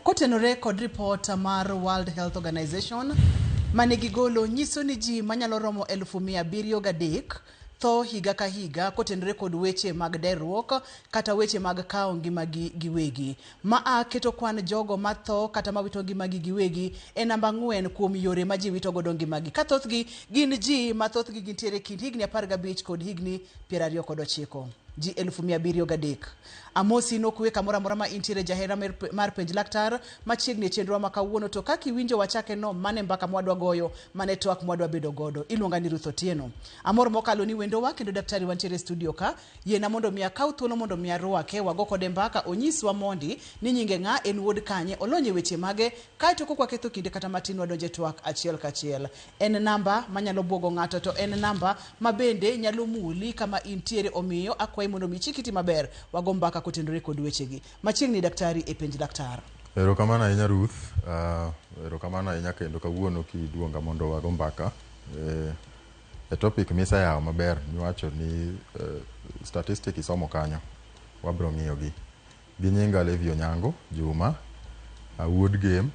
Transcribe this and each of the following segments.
Kotenore kod ripot mar World Health Organization mane gigolo nyiso ni ji manyalo romo 703,000 tho higa ka higa kotenore kod weche mag derruok kata weche mag kawo ngimagi giwegi. Maa keto kwan jogo matho kata mawito ngimagi giwegi e namba 4 kuom yore ma ji wito godo ngimagi, ka thothgi gin ji ma thothgi gintiere kind higni 15 kod higni 29. Ji 703,000. Amosi nokwe kamoro amora ma intiere jahera mar penj laktar machiegni e chenrowa ma kawuono to kaka iwinjo wachake no mane mbaka mwadwa goyo mane twak mwadwa bedo godo. Iluonga ni Ruth Otieno. Amor mokalo ni wendowa kendo daktari wantiere e studio ka. Yiena mondo mi akaw thuolo mondo mi arwake wago kode mbaka onyiswa mondi ni nyinge ng'a, en wuod kanye, olony e weche mage, kaeto kok waketho kinde kata matin wadonje twak achiel kachiel. En namba manyalo buogo ng'ato to en namba ma bende nyalo muli kama intiere omiyo akwayi mondo mi ichik iti maber wago mbaka kotenore kod wechegi. Machiegni daktari e penj laktar. Erokamano ahinya Ruth, erokamano ahinya kendo kawuono kiduonga mondo wago mbaka e topic miseyawo maber miwacho ni statistic isomo kanyo, wabro ng'iyo gi. Gi nyinga Levi Onyango Juma, awuod Gem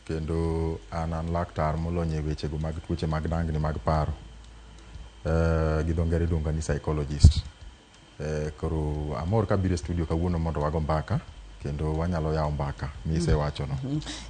kendo an an laktar molony e wechego mag tuoche mag dangni mag paro. Gi dho ngere iluonga ni psychologist. Koro amor kabiro e studio kawuono mondo wago mbaka kendo wanyalo yawo mbaka misewachono.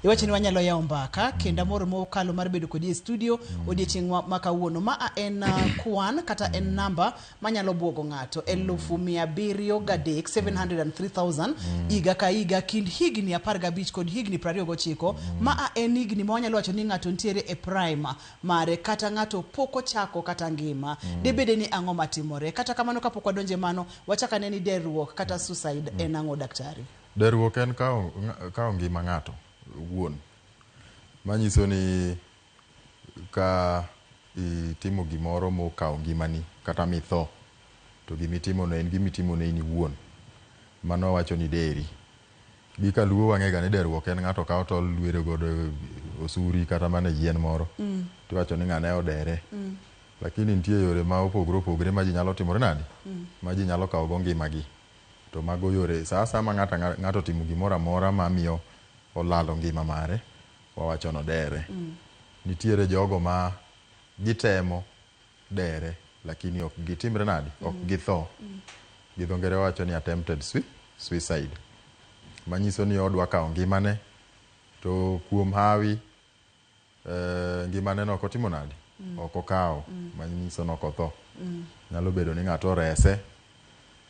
Iwacho ni wanyalo yawo mbaka kendo amor mokalo mar bedo kodi e studio odiechieng' ma kawuono. Ma en kwan kata en namba manyalo buogo ng'ato 703,000 703,000 higa ka higa kind higni 15 kod higni 29. Ma en higni ma wanyalo wacho ni ng'ato nitiere e prime mare kata ng'ato pok ochako kata ngima. Debede ni ang'o matimore? Kata kamano kapok wadonje mano, wachak ane ni derruok kata suicide en ang'o daktari? Derruok en kawo ngima ng'ato owuon. Manyiso ni ka itimo gimoro mokawo ngimani kata mitho, to gimitimono en gimitimo ne in iwuon. Mano wacho ni deri. Gi kaluo wang'e ga ni derruok en ng'ato kawo tol lwero godo osuri kata mana e yien moro. Tiwacho ni ng'ane odere. Lakini nitie yore ma opogore opogore ma ji nyalo timore nade? Ma ji nyalo kawo go ngimagi. To mago yore sa asaya ma ng'ato otimo gimoro amora mamiyo olalo ngima mare, wawacho ni odere. Nitiere jogo ma gitemo dere lakini ok gitimre nade? Ok githo. Gi dho ngere wawacho ni attempted suicide. Manyiso ni odwa kawo ngimane to kuom hawi ngimane no ok otimo nade? Ok okawo. Manyiso ni ok otho. Nyalo bedo ni ng'ato orese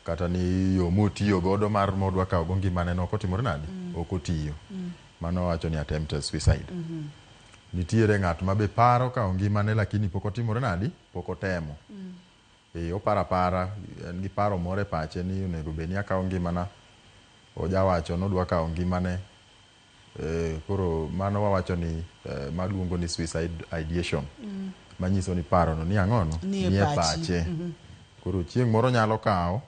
kata ni yo motiyo godo mar modwa kawo go ngimane no ok otimore nade? Ok otiyo. Mano wacho ni attempted suicide. Nitiere ng'at ma be paro kawo ngimane lakini pok otimore nade? Pok otemo. Oparo apara, en gi paro moro e pache ni onego bed ni akawo ngimana. Ojawacho ni odwa kawo ngimane. Koro mano wawacho ni maluongo ni suicide ideation. Manyiso ni paro no ni ang'ono? Nie Nie pachi. pache. Koro chieng' moro nyalo kawo,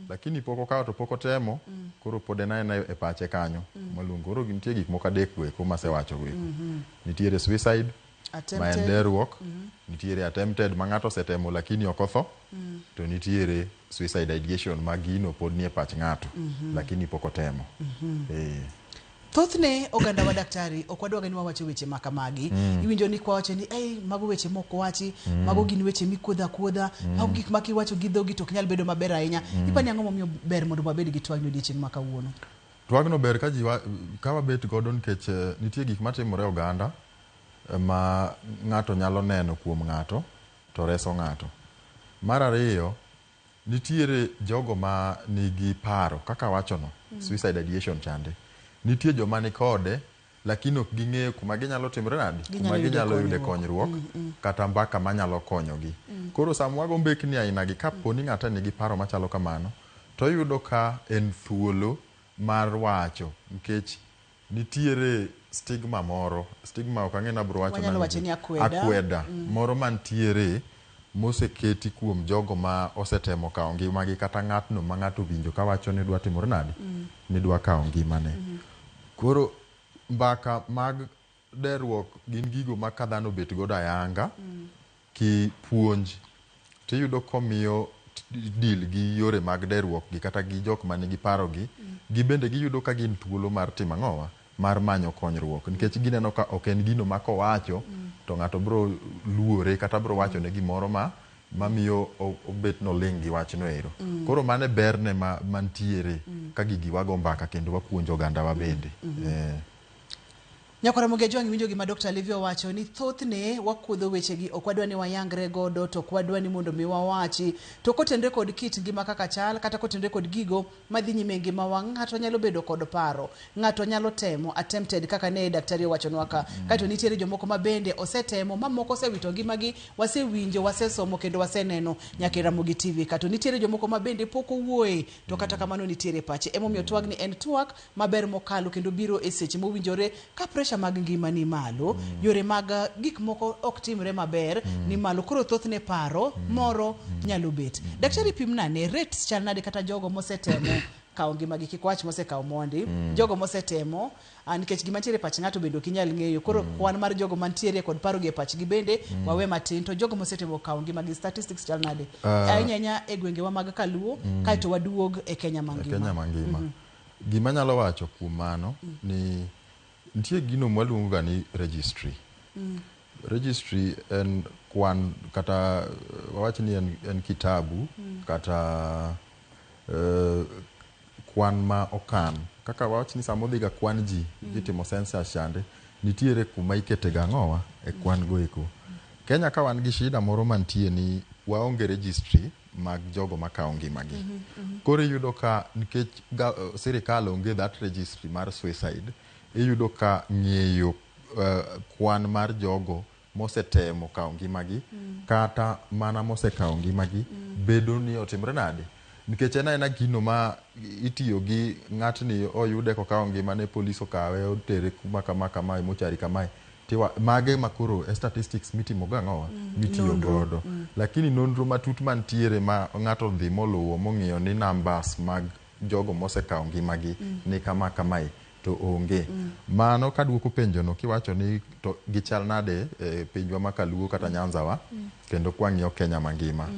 lakini pok okawo to pok otemo, koro pod en aena e pache kanyo. Maluongo. Koro nitie gik moko adek go eko masewacho go eko. Nitiere suicide, ma en Attempted. derruok, nitiere attempted ma ng'ato osetemo lakini ok otho, to nitiere suicide ideation ma gino pod nie pach ng'ato, lakini pok otemo. Thothne oganda wa daktari ok wadwaga ni wawacho weche ma kamagi. Iwinjo ni kwawacho ni ei mago weche mok wachi, mago gin weche mikuodho akuodha, mago gik ma kiwacho gi dhogi to ok nyal bedo maber ahinya. Ipani ang'o momiyo ber mondo wabed gi twagni odiechieng' ma kawuono? Twagno ber ka ji ka wabet godo nikech nitie gik matimore e oganda ma ng'ato nyalo neno kuom ng'ato to reso ng'ato. Mar ariyo, nitiere jogo ma nigi paro kaka awachono, suicide ideation chande. Nitie joma nikode lakini ok ging'eyo kuma ginyalo timre nade? Kuma ginyalo yude konyruok kata mbaka manyalo konyogi. Koro sama wago mbekni aina gi, kapo ni ng'ato nigi paro machalo kamano, to oyudo ka en thuolo mar wacho nikech nitiere stigma moro, stigma ok ang'e ni abiro wacho Wanyalo nang'o. wacho ni akweda. Akweda moro mantiere moseketi kuom jogo ma osetemo kawo ngimagi kata ng'atno ma ng'ato owinjo kawacho ni dwa timore nade? Ni dwa kawo ngimane. Koro mbaka mag derruok gin gigo ma ka dhano obet godo ayanga ki puonj tiyudo komiyo deal gi yore mag deruok gi kata gi jok manigi paro gi, gibende giyudo ka gin thuolo mar timo ang'owa, mar manyo konyruok, nikech gineno ka ok en gino ma kowacho to ng'ato bro luore kata bro wacho ne gimoro ma mamiyo obet noling' gi wachno ero. Koro mano e berne ma mantiere ka gigi wago mbaka kendo wapuonjo ogandawa bende. Nyakwar Ramogi Ajwang', iwinjo gima Dr. Olivia owacho ni thothne wakuodho wechegi, ok wadwa ni wayangre godo, to ok wadwa ni mondo mi wawachi. To kotenre kod kit ngima kaka chal, kata kotenre kod gigo madhi nyime e ngimawa, ng'ato nyalo bedo kod paro, ng'ato nyalo temo, attempted kaka ne daktari owachonwa ka. Kaeto nitiere jomoko ma bende osetemo, ma moko osewito ngimagi, wasewinjo, wasesomo kendo waseneno nyaka e Ramogi TV ka. To nitiere jomoko ma bende pok owuoye, to kata kamano nitiere pache. Emomiyo twagni en twak maber mokalo kendo biro e seche mowinjore ka pressure mag ngima ni malo, yore mag gik moko ok timre maber ni malo, koro thothne paro moro nyalo bet. Daktari, pim nane rates chal nade kata jogo mosetemo kawo ngimagi, kik wach mosekawo mondi, jogo mosetemo, nikech gima ntiere e pach ng'ato bende ok inyal ng'eyo. Koro kwan mar jogo mantiere kod paro gi e pachgi bende wawe matin, to jogo mosetemo kawo ngimagi, statistics chal nade? Ahinya ahinya e gwengewa mag Kaluo, kaeto waduog e Kenya mangima. Kenya mangima. Gima anyalo wacho kuom mano ni nitie gino mwaluongo ga ni registry. Registry en kwan kata wawach ni en kitabu kata kwan ma okan. Kaka wawach ni sama odhi ga kwan ji, itimo census chande, nitiere kuma ikete ga ang'owa e kwan go eko. Kenya ka wan gi shida moro mantie ni waonge registry mag jogo makawo ngimagi. Koro iyudo ka nikech sirikal onge that registry mar suicide, iyudo ka ng'eyo kwan mar jogo mosetemo kawo ngimagi kata mana mosekawo ngimagi bedo ni otimre nade, nikech en aena gino ma itiyo gi ng'atni oyude kokawo ngimane, polis okawe otere kuma kama kamae mochari kamae. Tiwa, mage ma koro e statistics mitimo go ang'owa mitiyo godo, lakini nonro matut mantiere ma ng'ato dhi moluwo mong'iyo ni numbers mag jogo mosekawo ngimagi ni kama kamae to onge. Mano kaduoko penjono kiwacho ni to gichal nade e pinywa ma Kaluo kata Nyanza wa, kendo kwang'iyo Kenya mangima.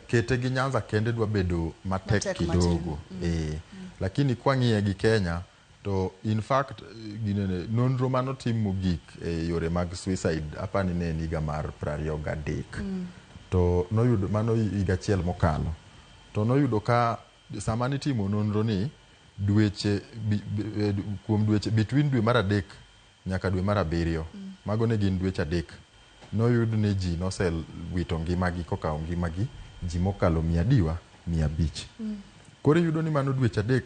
Kete gi Nyanza kende dwa bedo matek matek kidogo. Lakini kwang'iye gi Kenya to in fact ginene, nonro manotim mogik e yore mag suicide apani ne en higa mar 23. To noyudo mano higa achiel mokalo. To noyudo ka sama nitimo nonro ni dweche kuom dweche between dwe mar 3 nyaka dwe mar 7, mago ne gin dweche 3, noyud ni ji nosewito ngimagi kokawo ngimagi ji mokalo 500. Koro iyudo ni mano dweche 3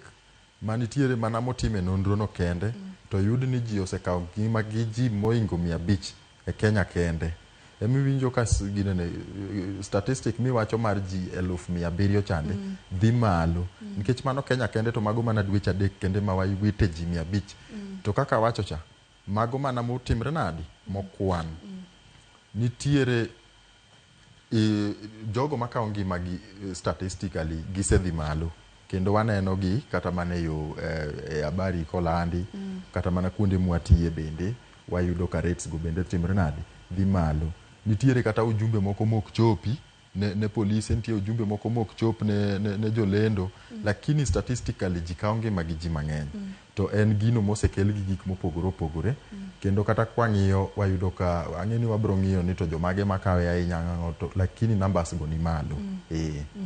manitiere mana motime nonro no kende, to yud ni ji osekawo ngimagi ji moingo 500 e Kenya kende. Emiwinjo ka ginene, statistic miwacho mar ji 700,000 chande dhi malo, nikech mano Kenya kende, to mago mana dweche 3 kende ma wawite ji 500. To kaka awacho cha, mago mana motimre nadi mokwan. Nitiere jogo makawo ngimagi statistically gisedhi malo, kendo waneno gi kata mana e yo e habari kolandi, kata mana kuonde mwatiye bende wayudo ka rates go bende timre nade dhi malo. Nitiere kata ujumbe moko mok chopi ne polise, nitie ujumbe moko mok chop ne jolendo, lakini statistically ji kawo ngimagi ji mang'eny. To en gino mosekel gi gik mopogore opogore, kendo kata kwang'iyo wayudo ka ang'e ni wabro ng'iyo ni to jomage makawe ahinya ang'o to, lakini numbers go ni malo.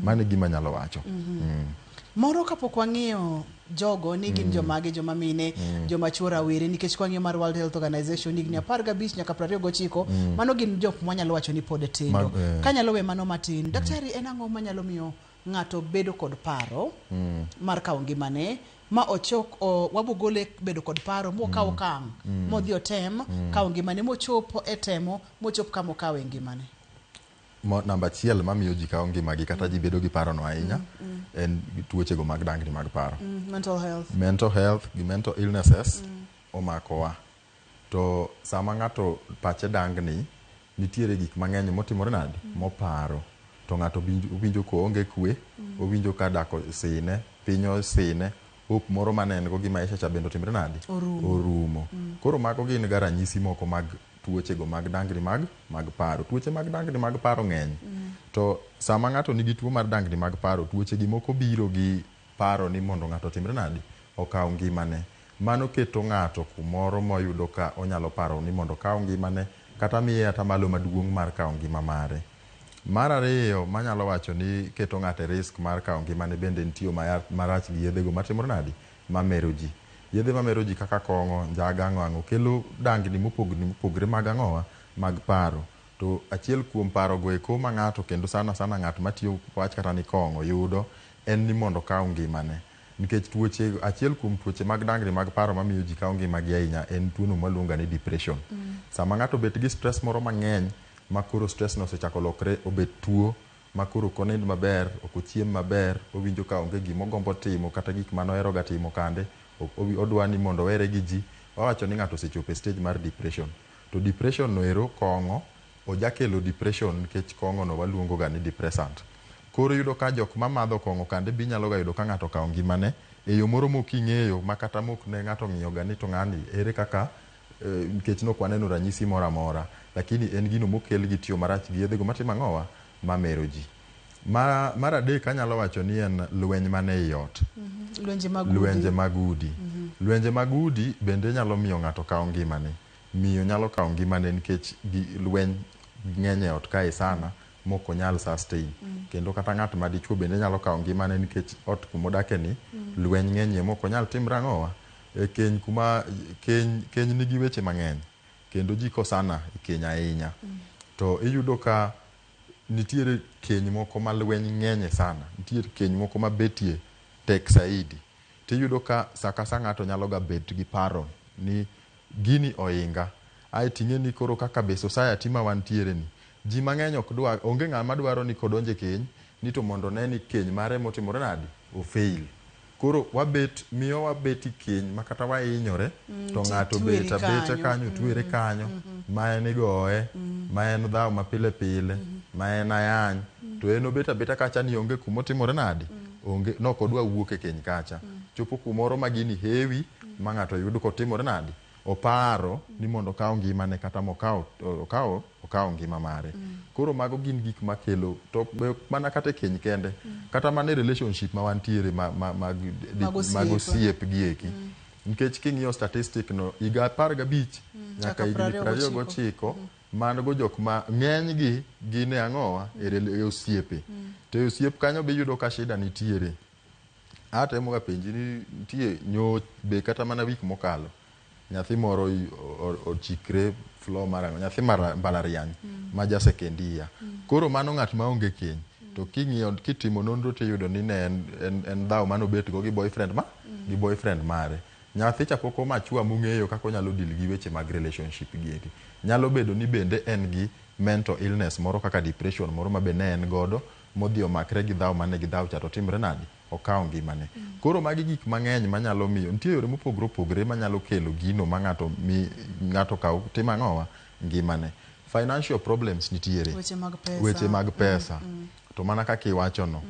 Mano e gima anyalo wacho. Moro kapok wang'iyo jogo ni gin jomage, joma mine, joma chuo, rawere, nikech kwang'iyo mar World Health Organization higni 15 nyaka 29, mano gin jok mwanyalo wacho ni pod tindo. Kanyalo we mano matin, daktari, en ang'o manyalo miyo ng'ato bedo kod paro mar kawo ngimane ma ochok wabogole bedo kod paro mokawo okang' modhi otem kawo ngimane mochop e temo mochop kama okawe ngimane? Namba achiel mamiyo ji kawo ngimagi kata ji bedo gi paro no ahinya en tuoche go mag dangni mag paro. Mental health. Mental health gi mental illnesses omakowa. To sama ng'ato pache dangni, nitiere gik mang'eny motimore nade moparo. To ng'ato winjo koonge kwe, owinjo ka dak osine, piny osine, hope moro mane en go gi maisha cha bende otimre nade? Orumo. Orumo. Koro mago gin ga ranyisi moko mag tuoche go mag dangni mag paro. Tuoche mag dangni mag paro ng'eny. To sama ng'ato nigi tuo mar dangni mag paro, tuoche gi moko biro gi paro ni mondo ng'ato otimre nadi? Okaw ngimane. Mano keto ng'ato kumoro moyudo ka onyalo paro ni mondo okaw ngimane kata miye atamalo maduong' mar kawo ngima mare. Mar ariyo manyalo wacho ni keto ng'ato e risk mar kawo ngimane bende en tiyo marach gi yedhe go matimore nadi? Mamero ji. Yedhe mamero ji kaka kong'o, njaga, ang'o ang'o kelo dangni mopogore mopogore mag ang'owa? Mag paro. To achiel kuom paro go eko ma ng'ato kendo sana sana ng'at matiyo wach kata ni kong'o yudo en ni mondo okaw ngimane. Nikech tuoche achiel kuom tuoche mag dangni mag paro mamiyo ji kawo ngimagi ahinya en tuono mwaluongo ni depression. Sama ng'ato obet gi stress moro mang'eny ma koro stress no osechako lokre obet tuo ma koro ok onind maber, ok ochiem maber, owinjo ka onge gima ogombo timo kata gik mane ohero ga timo kande, odwa ni mondo owere gi ji. Wawacho ni ng'ato osechopo e stage mar depression. To depression no ero kong'o ojakelo depression nikech kong'o no waluongo ga ni depressant. Koro iyudo ka jok mamadho kong'o kande be inyalo ga yudo ka ng'ato okawo ngimane e yo moro mok ing'eyo ma kata mok ne ng'ato ong'iyo ga ni to ng'ani ere kaka nikech nok waneno ranyisi moro amora, lakini en gino mokel gi tiyo marach gi yedhe go matimo ang'owa? Mamero ji. Mar adek anyalo wacho ni en lweny mane ei ot. Lwenje mag udi. Lwenje mag udi. Lwenje mag udi bende nyalo miyo ng'ato kaw ngimane. Miyo nyalo kawo ngimane nikech lweny ng'eny e ot kae sana mok onyal sustain. Kendo kata ng'at ma dichuo bende nyalo kawo ngimane nikech ot kumodake ni lweny ng'enyie mok onyal timre ang'owa? E keny kuma keny nigi weche mang'eny kendo ji kosana e keny ahinya. To iyudo ka nitiere keny moko ma lweny ng'enye sana, nitiere keny moko ma betie tek saidi. Tiyudo ka sa ka sa ng'ato nyalo ga bet gi paro ni gini ohinga. Aeto ing'e ni koro kaka be society ma wantiere ni, ji mang'eny ok dwar, onge ng'ama dwaro ni kodonjo e keny ni to mondo one ni keny mare motimore nadi? O fail. Koro wabet, miyo wabet e keny ma kata wahinyore to ng'ato Titweri obet abeta kanyo. kanyo, twere kanyo, ma en igoye, ma en dhaw ma pile pile, ma en ayany, to en obet abeta kacha ni onge kumotimore nadi? Onge, nok odwa wuok e keny kacha. Chopo kumoro ma gini hewi ma ng'ato yud kotimore nadi? Oparo ni mondo okaw ngimane kata mokaw okaw ngima mare. Koro mago gin gik makelo to be mana kata e keny kende, kata mana e relationship ma wantiere mag Mag mag osiep. osiep gi eki. Nikech king'iyo statistic no, higa 15 nyaka Nyaka higni 29. 29, mago jok ma ng'eny gi gin e ang'owa? E osiepe. To e osiep kanyo be iyudo ka shida nitiere. Atemo ga penji ni nitie nyo be kata mana wik mokalo nyathi moro ochikre floor mar ang'o, nyathi mar mbalariany ma ja second year. Koro mano ng'at ma onge keny. To king'iyo kitimo nonro tiyudo ni ne en dhaw mane obet go gi boyfriend ma gi boyfriend mare. Nyathi cha pok o mature mong'eyo kaka onyalo deal gi weche mag relationship gi eki. Nyalo bedo ni bende en gi mental illness moro kaka depression moro ma be ne en godo modhi omakre gi dhaw mane gidhaw cha to timre nadi? Okawo ngimane. Koro magi gik mang'eny manyalo miyo nitie yore mopogore opogore manyalo kelo gino ma ng'ato mi ng'ato kaw timo ang'owa? Ngimane. Financial problems nitiere. Weche mag pesa. Weche mag pesa. To mana kaka iwacho no,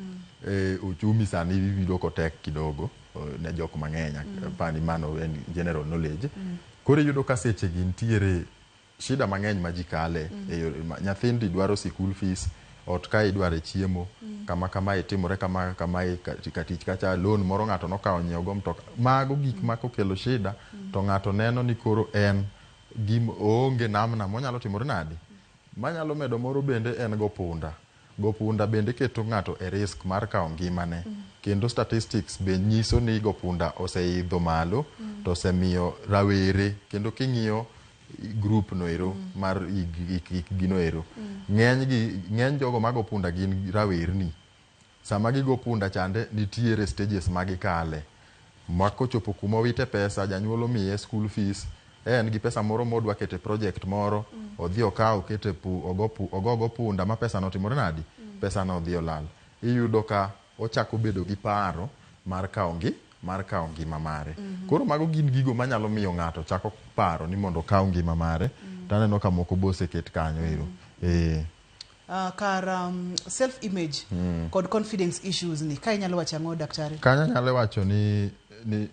uchumi sani iyudo kotek kidogo ne jok mang'eny, apani mano en general knowledge. Koro iyudo ka seche gi nitiere shida mang'eny ma ji kale e yore ma nyathindi dwaro sikul fees, ot kae idware chiemo, kama kamae timore kama kamae ka tich kacha loan moro ng'ato nokawo nyiewo go mtoka. Mago gik ma kokelo shida to ng'ato neno ni koro en oonge namna monyalo timore nadi? Manyalo medo moro bende en go punda. Go punda bende keto ng'ato e risk mar kawo ngimane. Kendo statistics be nyiso ni go punda oseidho malo to osemiyo rawere kendo king'iyo group no ero mar hik gino ero. Ng'eny jogo mago punda gin rawerni. Sama gigo punda chande nitiere stages ma gikale. Ma kochopo kuma owite pesa, janyuol omiye school fees, en gi pesa moro modwa kete project moro, odhi okaw okete ogo go punda ma pesa no otimore nadi? Pesa no odhi olal. Iyudo ka ochako bedo gi paro mar kawo mar kawo ngima mare. Koro mago gin gigo manyalo miyo ng'ato chako paro ni mondo okaw ngima mare. To aneno ka moko be oseket kanyo ero. Kar self image kod confidence issues ni ka inyalo wacho ang'o daktari? Kanyo anyalo wacho ni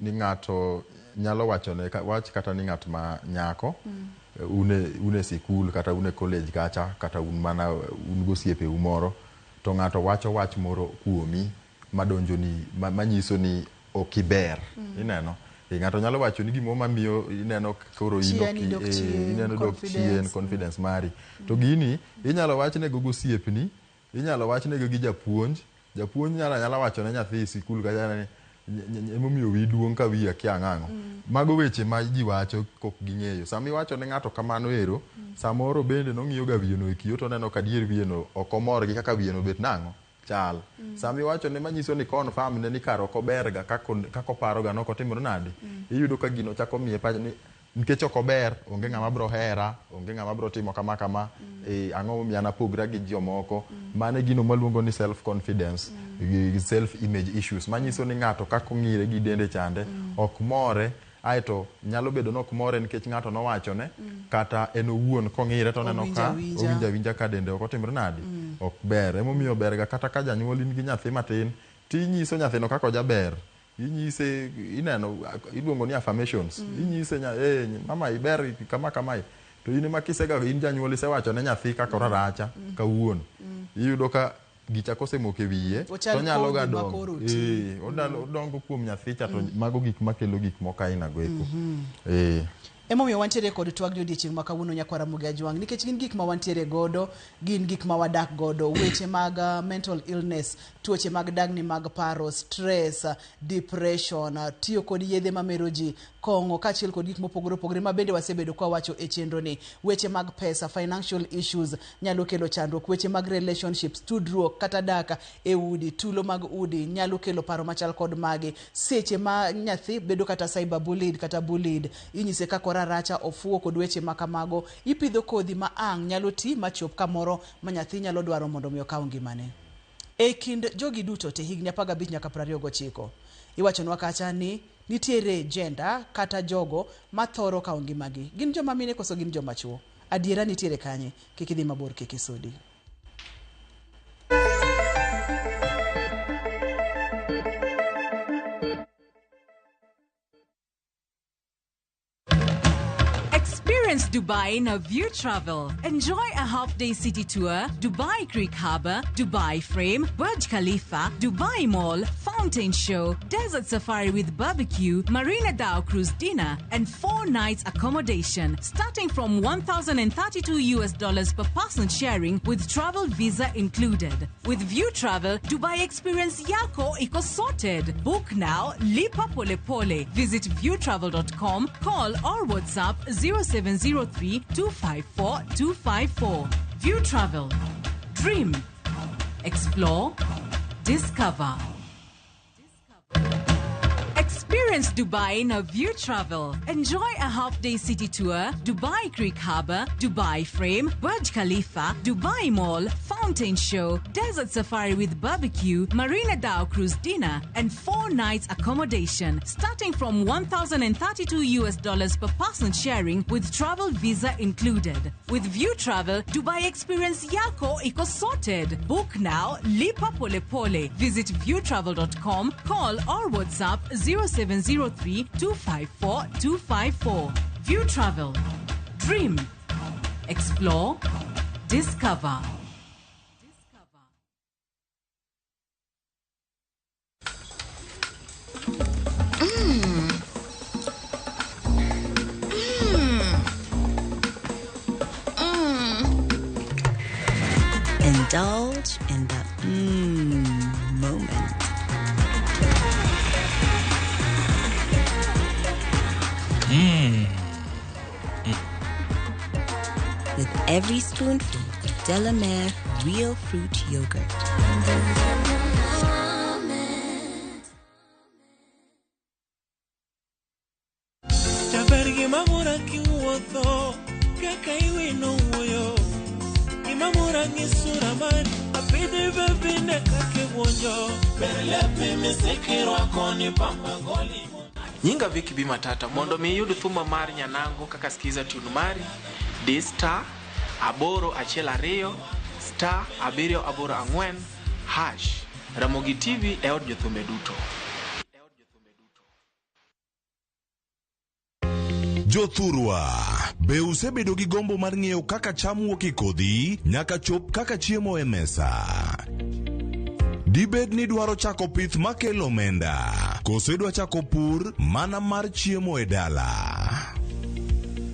ng'ato nyalo wacho ne wach kata ni ng'at ma nyako. un e sikul kata un e college kacha kata un mana un gosiepeu moro to ng'ato wacho wach moro kuomi madonjoni manyiso ni ok iber. Ineno? Ng'ato nyalo wacho ni gimoro mamiyo ineno koro in Chien, idok chien, ineno dok chien confidence. Confidence mari. To gini inyalo wachnego gosiepni, inyalo wachnego gi japuonj. Japuonj nyalo anyala wacho ne nyathi e sikul kacha ni emomiyo wiyi duong' ka wiyi akia ang'ang'o. Mago weche ma ji wacho kok ging'eyo. Sama iwacho ne ng'ato kamano ero, samoro bende nong'iyo ga wiye no e kioo to oneno ka adier wiye no ok omor gi kaka wiye no obet nang'o chal. Sama iwacho ne manyiso ni confirm ne ni kara ok ober ga kaka oparo ga nok otimore nade. Iyudo ka gino chako miye pache ni nikech ok ober, onge ng'ama bro hera, onge ng'ama bro timo kama kama, ang'o momiyo an apogra gi jomoko. Mano e gino maluongo ni self confidence, gi self image issues, manyiso ni ng'ato kaka ong'ire gi dende chande, ok more, aeto nyalo bedo ni ok more nikech ng'ato nowachone, kata en owuon kong'ire to oneno Owinjo ka awinja. Owinjo awinja ka dende ok otimre nade, ok ber. Emomiyo ber ga kata ka janyuol in gi nyathi matin, tinyiso nyathino kaka ojaber. Inyise, ineno, iluongo ni affirmations. Inyise, mama iber kama kamae. To in ema kisega, in janyuol isewacho ne nyathi kaka oraracha kawuono. Iyudo ka gicha kosemoko e wiye, Ochal to onyalo ga kodhi ma dongo. koro oti. Odongo kuom nyathi cha to mago gik makelo gik moko aina go eko. Emomiyo wantiere kod twag gi odiechieng' ma kawuono nyakwar Ramogi Ajwang', nikech gin gik ma wantiere godo, gin gik ma wadak godo, weche mag mental illness, tuoche mag dagni mag paro, stress, depression, tiyo kod yedhe mamero ji, kong'o kaachiel kod gik mopogore opogore ma bende wasebedo kwa wacho e chenro ni. Weche mag pesa, financial issues nyalo kelo chandruok, weche mag relationships, tudruok kata dak e udi, tulo mag udi nyalo kelo paro machal kod magi. Seche ma nyathi bedo kata cyber bullied kata bullied, inyise kaka oraracha, ofuwo kod weche ma kamago, ipidho kodhi ma ang' nyalo ti machop kamoro ma nyathi nyalo dwaro mondo mi okaw ngimane. E kind jogi duto te higni 15 nyaka 29, iwachonwa kacha ni nitiere gender kata jogo mathoro kawo ngimagi. Gin joma mine koso gin joma chuo? Adiera nitiere kanye? Kik idhi mabor, kik isudi. Experience Dubai in a View Travel. Enjoy a half-day city tour, Dubai Creek Harbour, Dubai Frame, Burj Khalifa, Dubai Mall, Fountain Show, Desert Safari with barbecue, Marina Dhow Cruise dinner, and 4 nights accommodation, starting from $1,032 US dollars per person sharing with travel visa included. With View Travel, Dubai experience yako iko sorted. Book now, lipa pole pole. Visit viewtravel.com, call or WhatsApp 0703 254 254. View Travel. Dream. Explore. Discover. Experience Dubai in a View Travel. Enjoy a half-day city tour, Dubai Creek Harbour, Dubai Frame, Burj Khalifa, Dubai Mall, Fountain Show, Desert Safari with barbecue, Marina Dhow Cruise dinner, and 4 nights accommodation, starting from $1,032 US dollars per person sharing with travel visa included. With View Travel, Dubai experience yako iko sorted. Book now, lipa pole pole. Visit viewtravel.com, call or WhatsApp 0703 254 254. View Travel. Dream. Explore. Discover. Indulge in the moment. With every spoonful of Delamere Real Fruit Yogurt. Jaber gima mora kiwuotho, kaka iwino wuoyo. Gima mora gi sura mari, apidhi bebine kaka iwuonjo. Ber lepi misekirwako ni pamba goli. Nyinga Vicky B Matata, mondo mi iyud thuma mar Nyanango kaka skiza tune mari, di star aboro achiel ariyo star abiriyo aboro ang'wen hash. Ramogi TV e od jothumbe duto. Jothurwa, Be usebedo gi gombo mar ng'eyo kaka cham wuok e kodhi nyaka chop kaka chiemo e mesa? Dibed ni idwaro chako pith makelo omenda, koso idwa chako pur mana mar chiemo e dala?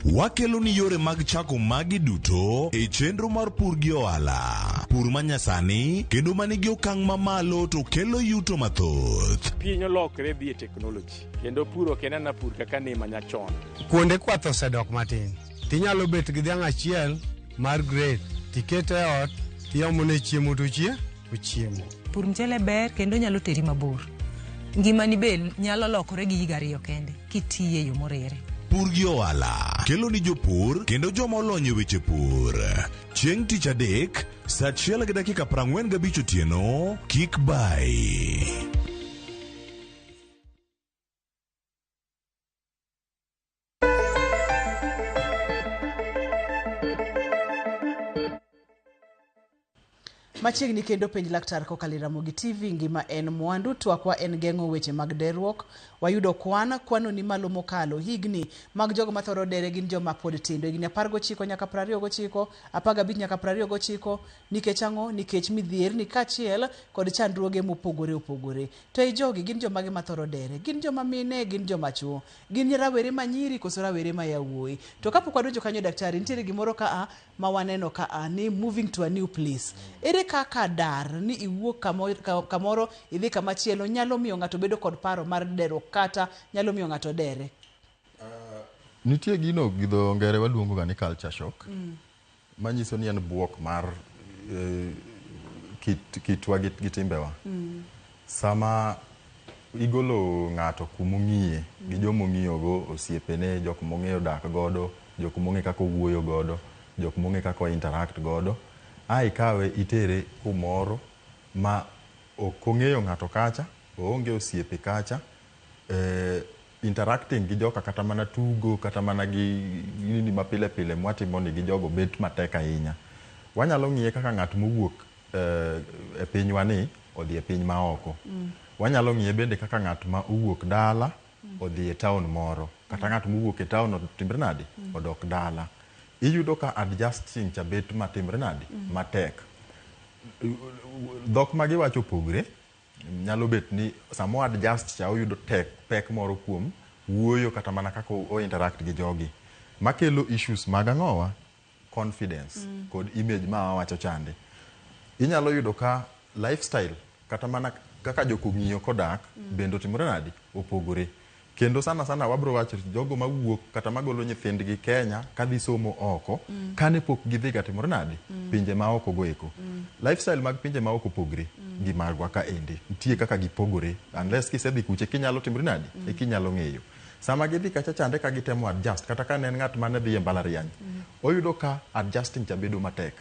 Wakelo ni yore mag chako magi duto e chenro mar pur gi ohala. Pur manyasani kendo manigi okang' mamalo to kelo yuto mathoth. Piny olokre dhi e teknoloji kendo pur ok en ana pur kaka ne manyachon. Kuonde kwath osedok matin. Tinyalo bet gi dhiang' achiel mar grade tikete e ot tiomone chiemo to ochiemo. Pur mchele ber kendo nyalo teri mabor. Ngimani be nyalo lokore gi higa ariyo kende kitiye e yo moriere. Pur gi ohala kelo ni jopur kendo joma olony e weche pur. Chieng' tich adek, saa achiel gi dakika 45 otieno, kik bayi. Machiegni kendo penj laktar kokalo e Ramogi TV, ngima en mwandu, twakwa en geng'o weche mag derruok. Wayudo kwan, kwano ni malo mokalo. Higni mag jogo mathoro dere gin joma pod tindo, higni 19 nyaka 29, 15 nyaka 29. Nikech ang'o? Nikech midhierni kaachiel kod chandruoge mopogore opogore. To ei jogi gin jomage mathoro dere? Gin joma mine, gin joma chuo? Gin rawere ma nyiri koso rawere ma yawuoyi? To kapok wadonjo kanyo daktari, nitiere gimoro ka a ma waneno ka a ni moving to a new place. Ere kaka dar ni iwuok kamoro idhi kamachielo nyalo miyo ng'ato bedo kod paro mar derruok kata nyalo miyo ng'ato dere? Nitie gino gi dho ngere waluongo ga ni culture shock. Manyiso ni en buok mar kitwa gi timbewa. Sama igolo ng'ato kumong'iye gi jomong'iyogo, osiepene, jok mong'eyo dak godo, jok mong'e kaka owuoyo godo, jok mong'e kaka o interact godo, a ikawe itere kumoro ma ok ong'eyo ng'ato kacha, oonge osiepe kacha, interacting gi joka kata mana tugo kata mana gi nini mapile pile mwatimo ni gi jogo bet matek ahinya. Wanyalo ng'iye kaka ng'at mowuok e pinywa ni odhi e piny maoko. Wanyalo ng'iye bende kaka ng'at ma owuok dala odhi e town moro, kata ng'at mowuok e town otimre nade odok dala. Iyudo ka adjusting cha bet matimre nade matek. Dhok ma giwacho opogre, nyalo bet ni samo adjust cha oyudo tek pek moro kuom wuoyo kata mana kaka o interact gi jogi. Makelo issues mag ang'owa? Confidence kod image ma wawacho chande. Inyalo yudo ka lifestyle kata mana kaka jok ong'iyo kodak bende otimore nade opogore. Kendo sana sana wabro wacho jogo mawuok kata magolo nyithindgi Kenya kadhi somo oko kane pok gidhi ga timore nade pinje maoko go eko. Lifestyle mag pinje maoko opogre gi magwa ka endi. Nitie kaka gipogore unless kisedhi kuche kinyalo timore nade e kinyalo ng'eyo. Sama gidhi kacha chande ka gitemo adjust kata ka ne en ng'at mane dhi e mbalariany, oyudo ka adjusting cha bedo matek.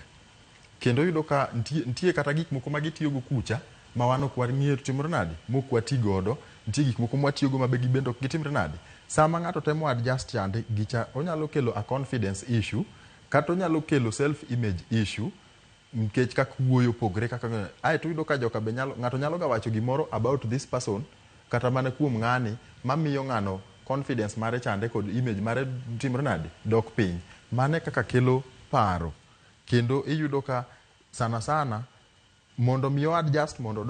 Kendo oyudo ka nitie kata gik moko ma gitiyogo kucha ma wan ok wang'eyo timore nade mok wati godo. Nitie gik moko mwatiyogo ma be gibende ok gitimre nade. Sama ng'ato temo adjust chande gicha onyalo kelo a confidence issue kata onyalo kelo self image issue nikech kaka wuoyo opogre kaka ae to iyudo ka joka be nyalo ng'ato nyalo ga wacho gimoro about this person kata mana kuom ng'ani mamiyo ng'ano confidence mare chande kod image mare timre nade dok piny. Mano e kaka kelo paro. Kendo iyudo ka sana sana mondo mi o adjust mondo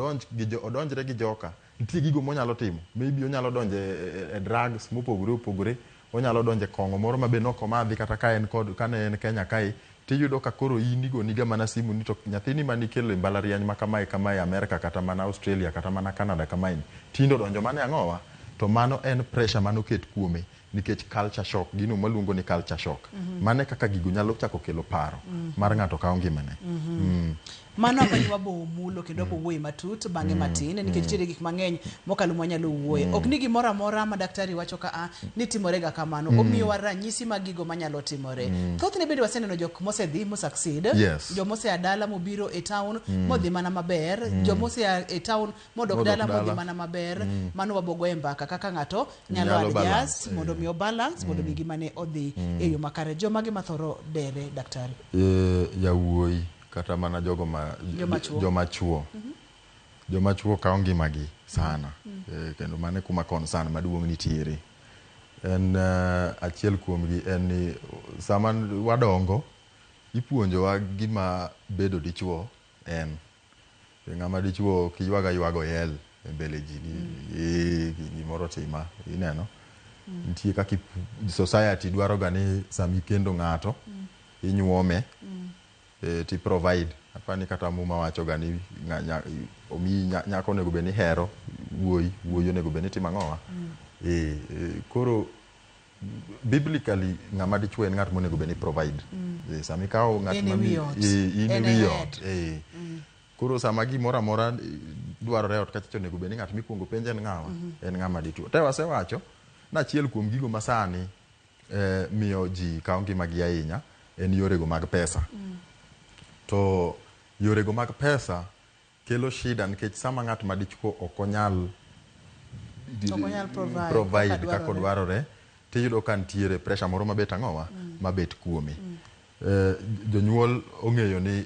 odonjre gi joka, nitie gigo monyalo timo. Maybe onyalo donjo e drugs mopogore opogore, onyalo donjo e kong'o moro ma be nok omadhi kata ka en kod kane en Kenya kae, tiyudo ka koro in igoniga mana simu ni to nyathini manikelo e mbalariany ma kamae kamae Amerka kata mana Australia kata mana Canada kamae ni, tinde odonjo mana e ang'owa? To mano en pressure manoket kuome nikech culture shock, gino mwaluongo ni culture shock. Mano e kaka gigo nyalo chako kelo paro mar ng'ato kawo ngimane. Mano apani wabo mulo kendo wabo wuoye matut bang'e matin nikech nitiere gik mang'eny mokalo mwanyalo wuoye. Ok ni gimoro amora ma daktari wacho ka a ni timore ga kamano. Omiyowa ranyisi mag gigo manyalo timore. Thothne bende waseneno jok mosedhi mo succeed. Jomosea dala mobiro e town modhi mana maber. Jomosea e town modok dala modhi mana maber. Mano wabo goye mbaka kaka ng'ato nyalo adjust mondo mi o balance mondo mi ngimane odhi e yo makare. Jomage mathoro dere daktari? Yawuoyi kata mana jogo ma joma chuo. Joma chuo kawo ngimagi sana. Kendo mano e kuma concern maduong' nitiere. En achiel kuomgi en ni sama wadongo ipuonjowa gima bedo dichuo en. Ng'ama dichuo kiywaga ywago yel e mbele ji ni gimoro tima ineno. Nitie kaka society dwaro ga ni sama ikendo ng'ato inyuome ti provide. Apani kata Muma wacho ga ni omiyi nyako onego bed ni hero wuoyi, wuoyi onego bed ni timo ang'owa. Koro biblically ng'ama dichuo en ng'at monego bed ni provide. Sama ikawo ng'at ma in e wi ot. Koro sama gimoro amora dwarore ot kacha onego bed ni ng'at mikuongo penj en ng'awa? En ng'ama dichuo. Te wasewacho ni achiel kuom gigo masani miyo ji kawo ngimagi ahinya en yorego mag pesa. To yorego mag pesa kelo shida nikech sama ng'at ma dichuo ok onyal provide kaka dwarore, tiyudo ka nitiere pressure moro mabet ang'owa mabet kuome. Jonyuol ong'eyo ni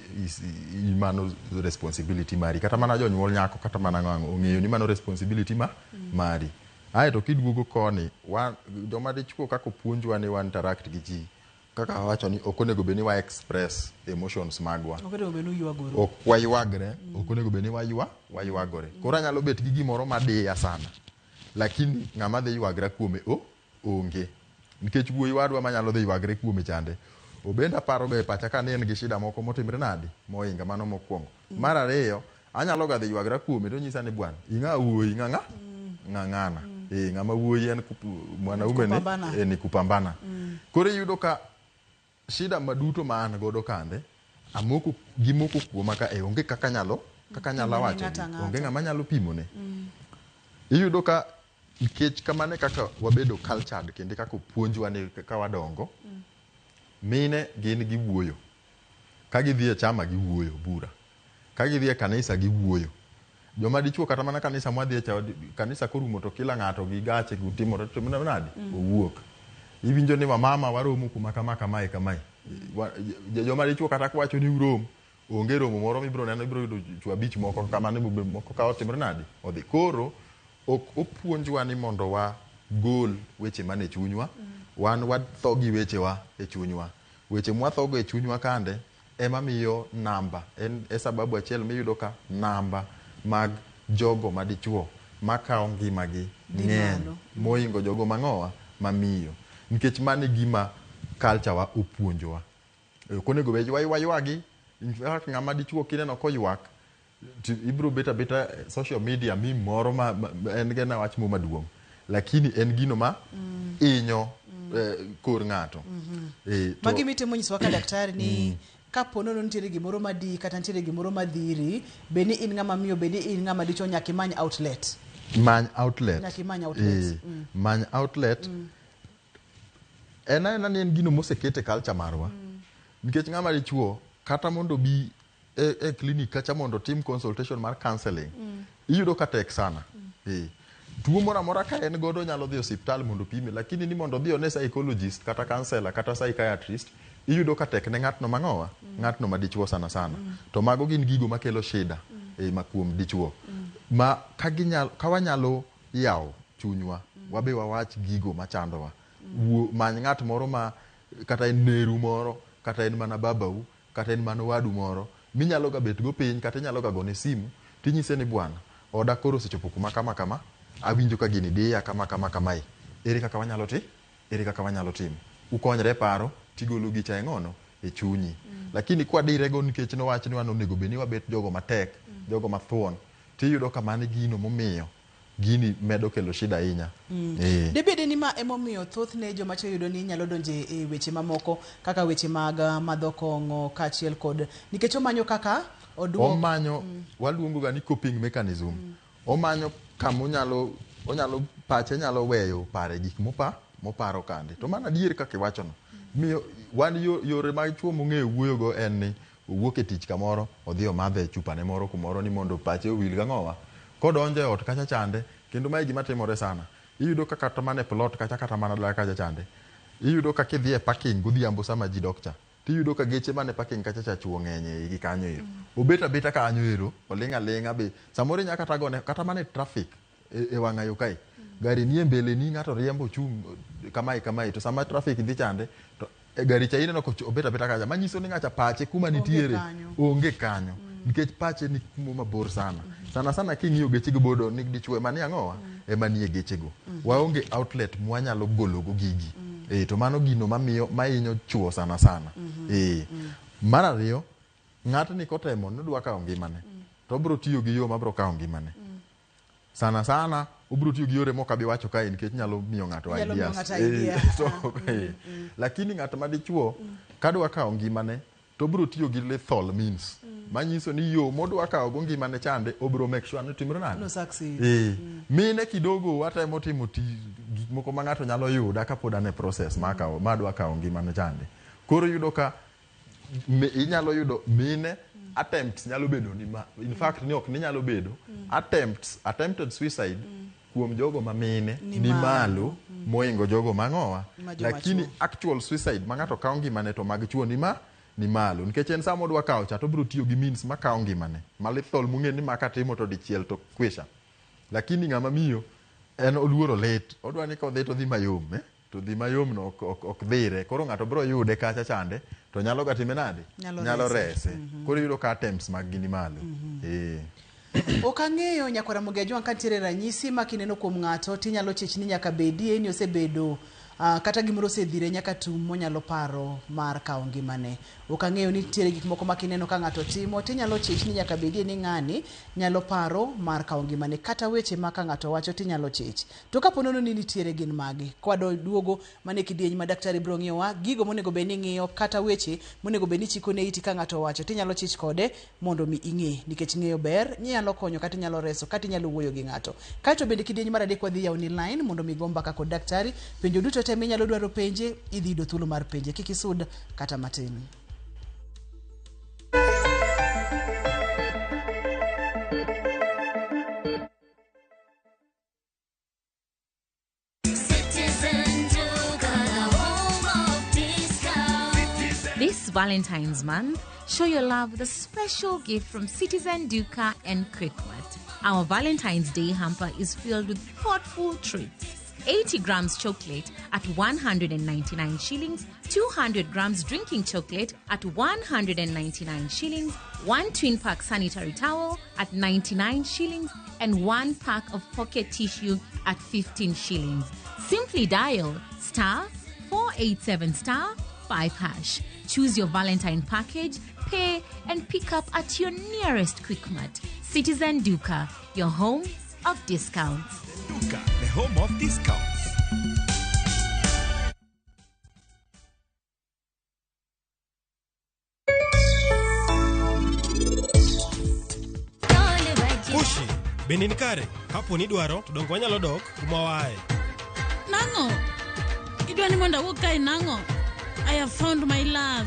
mano responsibility mari, kata mana jonyuol nyako kata mana ng'ango ong'eyo ni mano responsibility mari. Ae to kiduogo koni, joma dichuo kaka opuonjwa ni wa interact gi ji, kaka awacho ni ok onego bed ni wa express emotions magwa. Ok onego bed ni uywagore. Ok waywagre, ok onego bed ni waywagore. Koro anyalo bet gi gimoro madiya sana, lakini ng'ama dhi ywagra kuome onge. Nikech wuoyi wadwa manyalo dhi ywagre kuome chande, obende aparoga e pacha ka ne en gi shida moko motimre nadi mohinga mano mokwongo. Mar ariyo, anyalo ga dhi ywagra kuome to onyisa ni bwana, ing'a wuoyi ng'ang'a ng'ang'ana. Ng'ama wuoyi en mwanaume ni, ni kupambana. Koro iyudo ka shida maduto ma an godo kande, amoko gimoko kuoma ka onge kaka nyalo wacho, onge ng'ama nyalo pimone. Iyudo ka nikech kamano e kaka wabedo cultured kendo kaka opuonjwa ni ka wadongo, mine gin giwuoyo. Ka gidhi e chama giwuoyo bura. Ka gidhi e kanisa giwuoyo. Joma dichuo kata mana kanisa mwadhi e kanisa korumo to kila ng'ato gi gache timore nadi owuok. Iwinjo ni wamama waromo kuma kama kamae kamae. Joma dichuo kata kwacho ni urom, onge romo moro mibiro neno, ibiro yudo chwo abich moko kamano moko ka otimore nadi odhi. Koro ok opuonjwa ni mondo wagol weche mane chunywa, wan watho gi wechewa e chunywa. Weche mwathogo e chunywa kande ema miyo namba, en e sababu achiel miyudo ka namba mag jogo madichuo makawo ngimagi ng'eny mohingo jogo mang'owa mamiyo. Nikech mano e gima culture wa opuonjowa. Ok onego bed waywagi, in fact ng'ama dichuo kineno koywak ibiro bet abeta social media meme moro ma en gena wach mo maduong', lakini en gino ma inyo kor ng'ato. Magi mitemo nyisowa ka daktari ni kapo nono nitiere gimoro madi kata nitiere gimoro madhiri, bed ni in ng'ama miyo, bed ni in ng'ama dichuo, nyaka imany outlet. Many outlet. Nyaka imany outlet. Many outlet. En aena ni en gino moseket e culture marwa. Nikech ng'ama dichuo kata mondo bi e clinic kacha mondo tim consultation mar counseling, iyudo ka tek sana. Tuo moro amora ka en godo nyalo dhi osiptal mondo pime, lakini ni mondo odhi one psychologist kata counselor kata psychiatrist, iyudo ka tek ne ng'atno mang'owa, ng'atno madichuo sana sana. To mago gin gigo makelo shida ma kuom dichuo. Ma ka wanyalo yawo chunywa, wabe wawach gigo machandowa. Many ng'at moro ma kata en neru moro, kata en mana babau, kata en mana wadu moro, minyalo ga bet go piny kata inyalo ga gone simu tinyise ni bwana, oda koro osechopo kuma kama kama, awinjo ka gini diya kama kama kamae. Ere kaka wanyalo ti? Ere kaka wanyalo timo? Ukonyre paro tigolo gicha e ng'ono e chunyi. Lakini kwadirego nikech nowach ni wan onego bed ni wabet jogo matek, jogo mathuon, tiyudo ka mano gino momiyo gini medo kelo shida ahinya. Debede ni ma emomiyo thothne joma chwo yudo ni nyalo donje e weche mamoko kaka weche mag madho kong'o kaachiel kod nikech omanyo kaka oduok. Omanyo, waluongo ga ni coping mechanism. Omanyo kama onyalo pache nyalo weyo pare gik moparo kande. To mano adier kaka iwachono. Miyo wan yore mag chwo mong'eyo wuoyogo en ni owuok e tich kamoro, odhi omadhe chupane moro kumoro ni mondo pache owil gang'owa. Kodonjo e ot kacha chande, kendo mae gima timore sana. Iyudo ka kata mana e plot kacha kata mana dala kacha chande. Iyudo ka kidhi e parking godhiambo sama ji dok cha, tiyudo ka geche mane parking kacha cha chwo ng'eny e igi kanyo ero. Obet abeta kanyo ero, oling' aling'a be. Samoro inya kata gone kata mana e traffic e wang'ayo kae. Gari nie mbele ni ng'ato riembo chung' kamae kamae to sama traffic dhi chande to e gari cha ineno ko obet abeta kacha manyiso ni ng'acha pache kuma nitiere onge kanyo nikech pache ni kuma mabor sana. Sana sana king'iyo gechego bodo ni dichuo ema ni ang'owa ema nie gechego. Waonge outlet mwanyalo gologo gigi. To mano gino mamiyo mahinyo chuo sana sana. Mar ariyo, ng'atni kotemo ni odwa kawo ngimane to obiro tiyo gi yo mabiro kawo ngimane. Sana sana obiro tiyo gi yore mok abi wacho kae nikech nyalo miyo ng'ato ideas. Lakini ng'at ma dichuo kadwa kawo ngimane to obiro tiyo gi lethal means. Manyiso ni yo modwa kawo go ngimane chande obiro make sure ni timre nade. No succeed. Mine kidogo watemo timo gik moko ma ng'ato nyalo yuda kapod an e process madwa kawo ngimane chande. Koro yudo ka inyalo yudo mine attempts nyalo bedo ni ma, in fact ni ok ni nyalo bedo attempted suicide kuom jogo ma mine ni malo moingo jogo mang'owa, lakini actual suicide ma ng'ato kawo ngimane to mag chuo ni malo nikech en sama odwa kawo cha to obiro tiyo gi means ma kawo ngimane ma lethal mung'e ni maka timo to dichiel to kwisha. Lakini ng'ama miyo en oluoro lit, odwa ni kodhi to dhi mayom to dhi mayom no ok dhire, koro ng'ato biro yude kacha chande to nyalo ga time nade, nyalo rese. Koro yudo ka attempts mag gi ni malo. Ok ang'eyo nyakwara Ramogi Ajwang' ka nitiere ranyisi ma kineno kuom ng'ato tinyalo chich ni nyaka bedie ni osebedo kata gimoro osedhire nyaka tum monyalo paro mar kawo ngimane. Ok ang'eyo ni nitiere gik moko ma kineno ka ng'ato timo tinyalo chich ni nyaka bedie ni ng'ani nyalo paro mar kawo ngimane, kata weche ma ka ng'ato wacho tinyalo chich. To kapo nono ni nitiere gin magi, kwado duogo mane kidieny ma daktari biro ng'iyowa gigo monego bed ni ng'iyo kata weche monego bed ni chiko ne iti ka ng'ato owacho tinyalo chich kode mondo mi ing'e, nikech ng'eyo ber, nyalo konyo kata inyalo reso kata inyalo wuoyo gi ng'ato. Kaeto bende kidieny mar adek wadhi yawoni line mondo mi go mbaka kod daktari, penjo duto te minyalo dwaro penje idhi yudo thuolo mar penje, kik isud kata matin. This Valentine's month, show your love with a special gift from Citizen Duka and Quickmart. Our Valentine's Day hamper is filled with thoughtful treats. 80 grams chocolate at 199 shillings, 200 grams drinking chocolate at 199 shillings, 1 twin pack sanitary towel at 99 shillings, and 1 pack of pocket tissue at 15 shillings. Simply dial *487 *5#. Choose your Valentine package, pay, and pick up at your nearest Quickmart. Citizen Duka, your home of discounts. Duka, the home of discounts. Kushi, bende ni kare, kapo ni idwaro to dongo wanyalo dok kuma waaye. Nang'o? Idwa ni mondo awuog kae nang'o? I have found my love,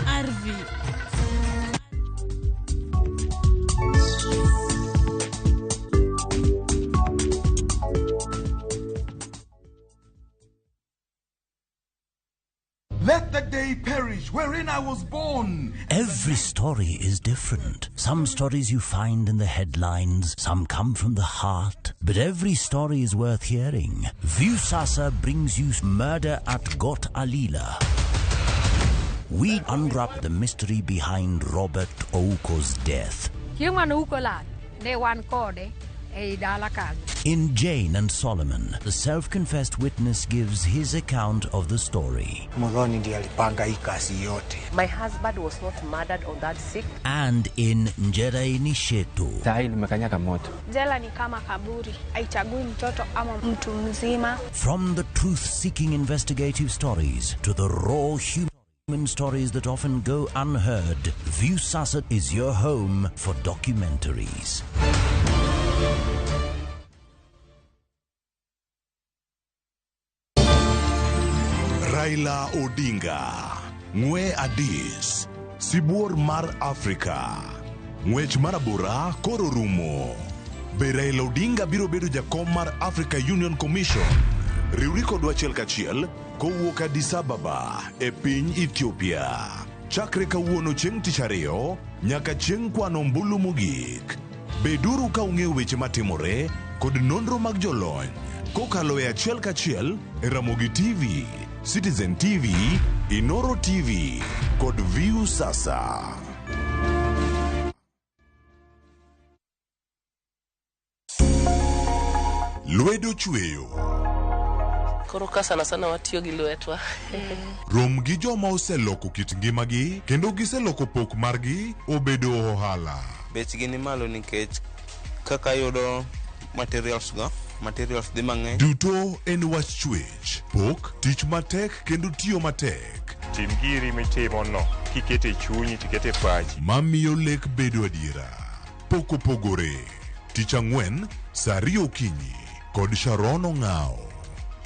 RV. Let the day perish wherein I was born. Every story is different. Some stories you find in the headlines, some come from the heart. But every story is worth hearing. Viusasa brings you Murder at Got Alila. We unwrap the mystery behind Robert Ouko's death. In Jane and Solomon, the self-confessed witness gives his account of the story. My husband was not murdered on that sick. And in Njera Nishetu. Jela ni kama kaburi, haichagui mtoto ama mtu mzima. From the truth-seeking investigative stories to the raw human stories that often go unheard, Viusasa is your home for documentaries. Raila Odinga, Ng'we Adis, Sibuor mar Afrika. Ng'wech mar abora koro rumo. Be Raila Odinga biro bedo jakom mar Africa Union Commission? Riwri kodwa achiel kachiel kowuok Addis Ababa e piny Ethiopia. Chakre kawuono chieng' tich ariyo nyaka chieng' kwano ombulu mogik. Beduru ka ung'eyo weche matimore kod nonro mag jolony. Kokalo e achiel kachiel e Ramogi TV, Citizen TV, Inoro TV kod Viusasa. Lwedo chweyo. Koro ka sana sana watiyo gi lwetwa. Rom gi joma oseloko kit ngimagi kendo giseloko pok margi obedo ohala. Bechgi ni malo nikech kaka yudo materials go, materials dhi mang'eny. Duto en wach chwech, pok, tich matek kendo tiyo matek. Tim giri mitimo no kikete chunyi tikete pachi. Mamiyo lek bedo adiera. Pok opogore. Tich ang'wen, saa ariyo okinyi kod Sharon Ong'ao.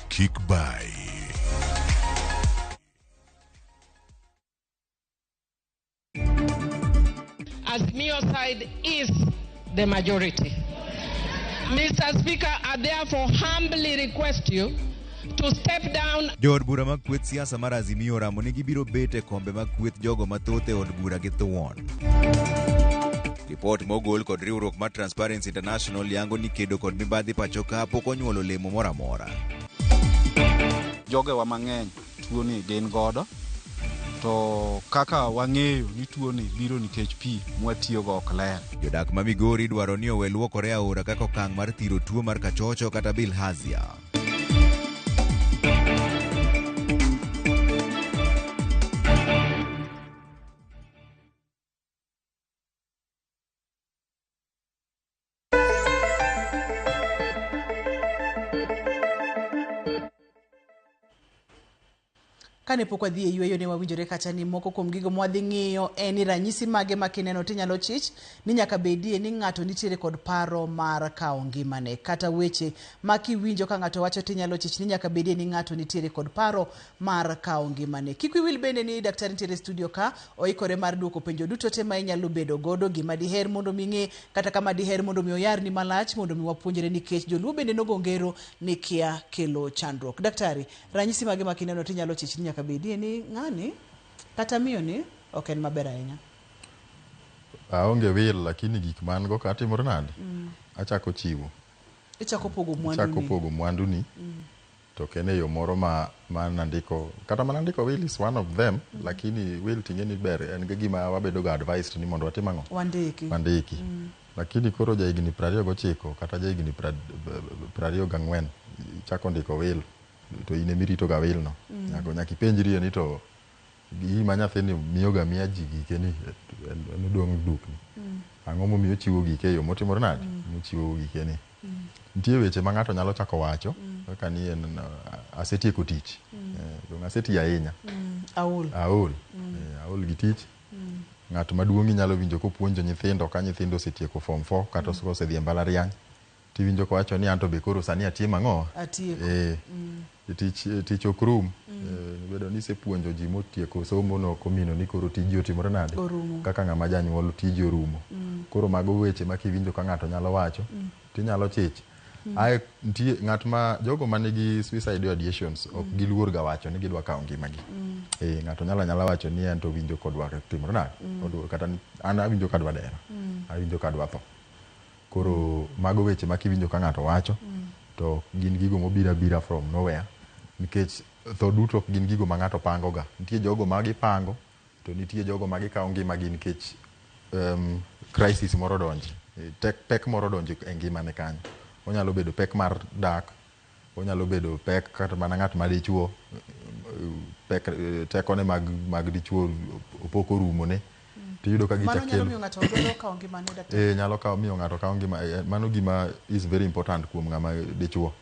Kik bai. Azimio side is the majority. Mr. Speaker, I therefore humbly request you to step down. Jood bura mag kweth siasa mar Azimio oramo ni gibiro bet e kombe mag kweth jogo mathoth e od bura gi thuon. Ripot mogol kod riwruok mar Transparency International yango ni kedo kod mibadhi pacho ka pok onyuolo olemo moro amora. Jogewa mang'eny tuoni gin godo, to kaka wang'eyo ni tuoni biro nikech pi mwatiyogo ok ler. Jodak ma Migori dwaro ni owe luokore e aora kaka okang' mar thiro tuo mar kachocho kata bilharzia. Kane pok wadhi e yueyo ne wawinjore kata ni moko kuom gigo mwadhi ng'iyo en ni ranyisi mage ma kineno tinyalo chich ni nyaka bedie ni ng'ato nitiere kod paro mar kawo ngimane, kata weche ma kiwinjo ka ng'ato wacho tinyalo chich ni nyaka bedie ni ng'ato nitiere kod paro mar kawo ngimane. Kik wiyi wil bende ni daktari nitiere e studio ka oikore mar duoko penjo duto te ma inyalo bedo godo, gima diher mondo mi ing'e kata kama diher mondo mi oyarni malach mondo mi wapuonjre, nikech joluo bende nogo ngero ni kia kelo chandruok. Daktari, ranyisi mage ma kineno tinyalo chich ni nyaka bedie ni ng'ani kata miyo ni ok en maber ahinya? Aonge wil, lakini gik man go ka timore nade? Achako chiwo. Ichako pogo mwandu Achako ni. pogo mwandu ni. To ok en e yo moro ma nandiko, kata mana ndiko will is one of them, lakini will ting'e ni ber en ga gima wabedo ga advised ni mondo watim ang'o? Wandiki. Wandiki. Lakini koro ja higni 29 kata ja higni 24 chako ndiko will to in emirito ga will no. Nyaka ipenjrie ni to gima nyathini miyo ga miya ji gike ni en odong' dukni. Ang'o momiyo ochiwo gike e yo motimore nade? Mochiwo gike ni. Nitie weche ma ng'ato nyalo chako wacho kaka ni en asetieko tich. Dong' asetiyo ahinya. Aol. Aol. Aol gi tich. Ng'at maduong' inyalo winjo kopuonjo nyithindo ka nyithindo osetieko form 4 kata osedhi e mbalariany. Tiwinjo kowacho ni anto be koro sani atimo ang'o? Atieko. Tich ok rum. Bedo ni isepuonjo ji motieko somo no ok omino ni koro tiji otimore nade? Orumo. Kaka ng'ama janyuol tiji orumo. Koro mago weche ma kiwinjo ka ng'ato nyalo wacho, tinyalo chich. Ae nitie ng'at ma jogo manigi suicide ideations ok giluor ga wacho ni gidwa kawo ngimagi. Ng'ato nyalo anyala wacho ni en to owinjo kodwa timore nade? Kata ni an awinjo kadwa dera. Awinjo kadwa tho. Koro mago weche ma kiwinjo ka ng'ato wacho to gin gigo mobiro abira from nowhere, nikech tho duto ok gin gigo ma ng'ato pango ga. Nitie jogo ma gipango to nitie jogo ma gikawo ngimagi nikech crisis moro odonje, pek moro odonjo e ngimane kanyo. Onyalo bedo pek mar dak, onyalo bedo pek kata mana ng'at ma dichuo, pek tekone mag dichuo opok orumone. Tiyudo ka Mano gichak nyalo kelo. miyo ng'ato dwaro kawo ngimane, daktari? Nyalo kawo miyo ng'ato kawo ngima. Mano gima is very important kuom ng'ama dichuo.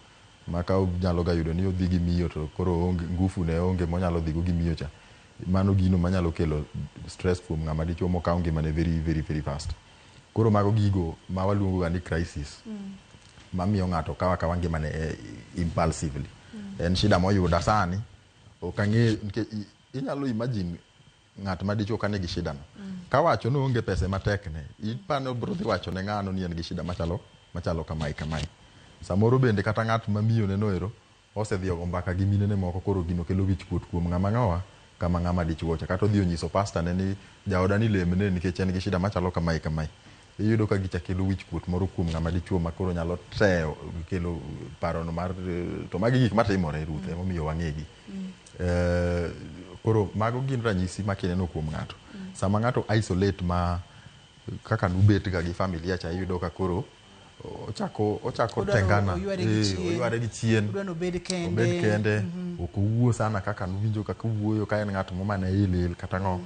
Ma ka nyalo ga yudo ni odhi gi miyo to koro onge ngufu ne onge monyalo dhigo gi miyo cha. Mano gino manyalo kelo stress kuom ng'ama dichuo mokawo ngimane very very very fast. Koro mago gigo ma waluongo ga ni crisis. Mamiyo ng'ato kawo akawa ngimane impulsively. En shida moyuda sani. Ok ang'eyo nikech inyalo imagine ng'at ma dichuo ka nigi shida no. Kawacho ni oonge pesa matek ne, ipano bro dhi wacho ne ng'ano ni en gi shida machalo kamae kamae. Samoro bende kata ng'at ma miyo ne noero osedhi ogo mbaka gi minene moko, koro gino kelo wich kuot kuom ng'ama ng'awa kama ng'ama dichuo cha. Kata odhi onyiso pastor ne ni jaoda ni lemne nikech en gi shida machalo kamae kamae. Iyudo ka gicha kelo wich kuot moro kuom ng'ama dichuo ma koro nyalo teyo kelo parono mar to magi gik matimore Ruth emomiyo wang'egi. Koro mago gin ranyisi ma kineno kuom ng'ato. Sama ng'ato isolate ma kaka nubet ga gi familia cha iyudo ka koro ochako tengana, oyware gi chien, obed kende, ok owuo sana kaka nuwinjo kaka owuoyo ka en ng'at mane il kata ng'o.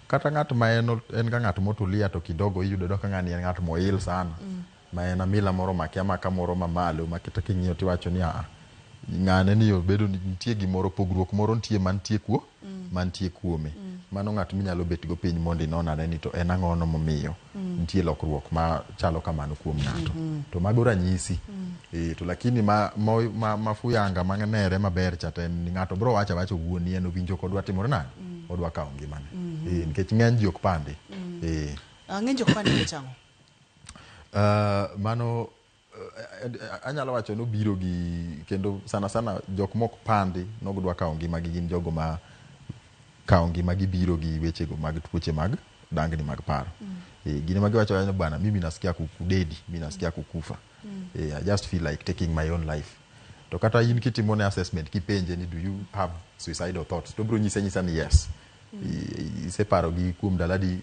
Kata ng'at ma en ga ng'at motulia to kidogo iyudo ka ng'ani en ng'at moil sana. Ma en amila moro makia maka moro mamalo ma kata king'iyo tiwacho ni aa ng'ane ni obedo ni nitie gimoro pogruok moro nitie mantie kuo mantie kuome. Mano ng'at minyalo bet go piny mondo inon ane ni to en ang'ono momiyo nitie lokruok ma chalo kamano kuom ng'ato. To mago ranyisi. To lakini ma fuyanga manere maber cha to en ni ng'ato bro wacho awacha owuon ni en owinjo kodwa timore nade, odwa kawo ngimane. Nikech ng'eny ji ok pande. Ng'eny ji ok pande nikech ang'o? Mano anyalo wacho ni obiro gi kendo sana sana jok mok pandi nogdwa kawo ngimagi gin jogo ma kawo ngimagi biro gi wechego mag tuoche mag dangni mag paro. Gin ema giwacho ni bwana mimi nasikia kudedi, mimi nasikia kukufa. I just feel like taking my own life. To kata in kitimone assessment kipenje ni do you have suicidal thoughts, to biro nyise nyisa ni yes. Iseparo gi kuom ndalo adi,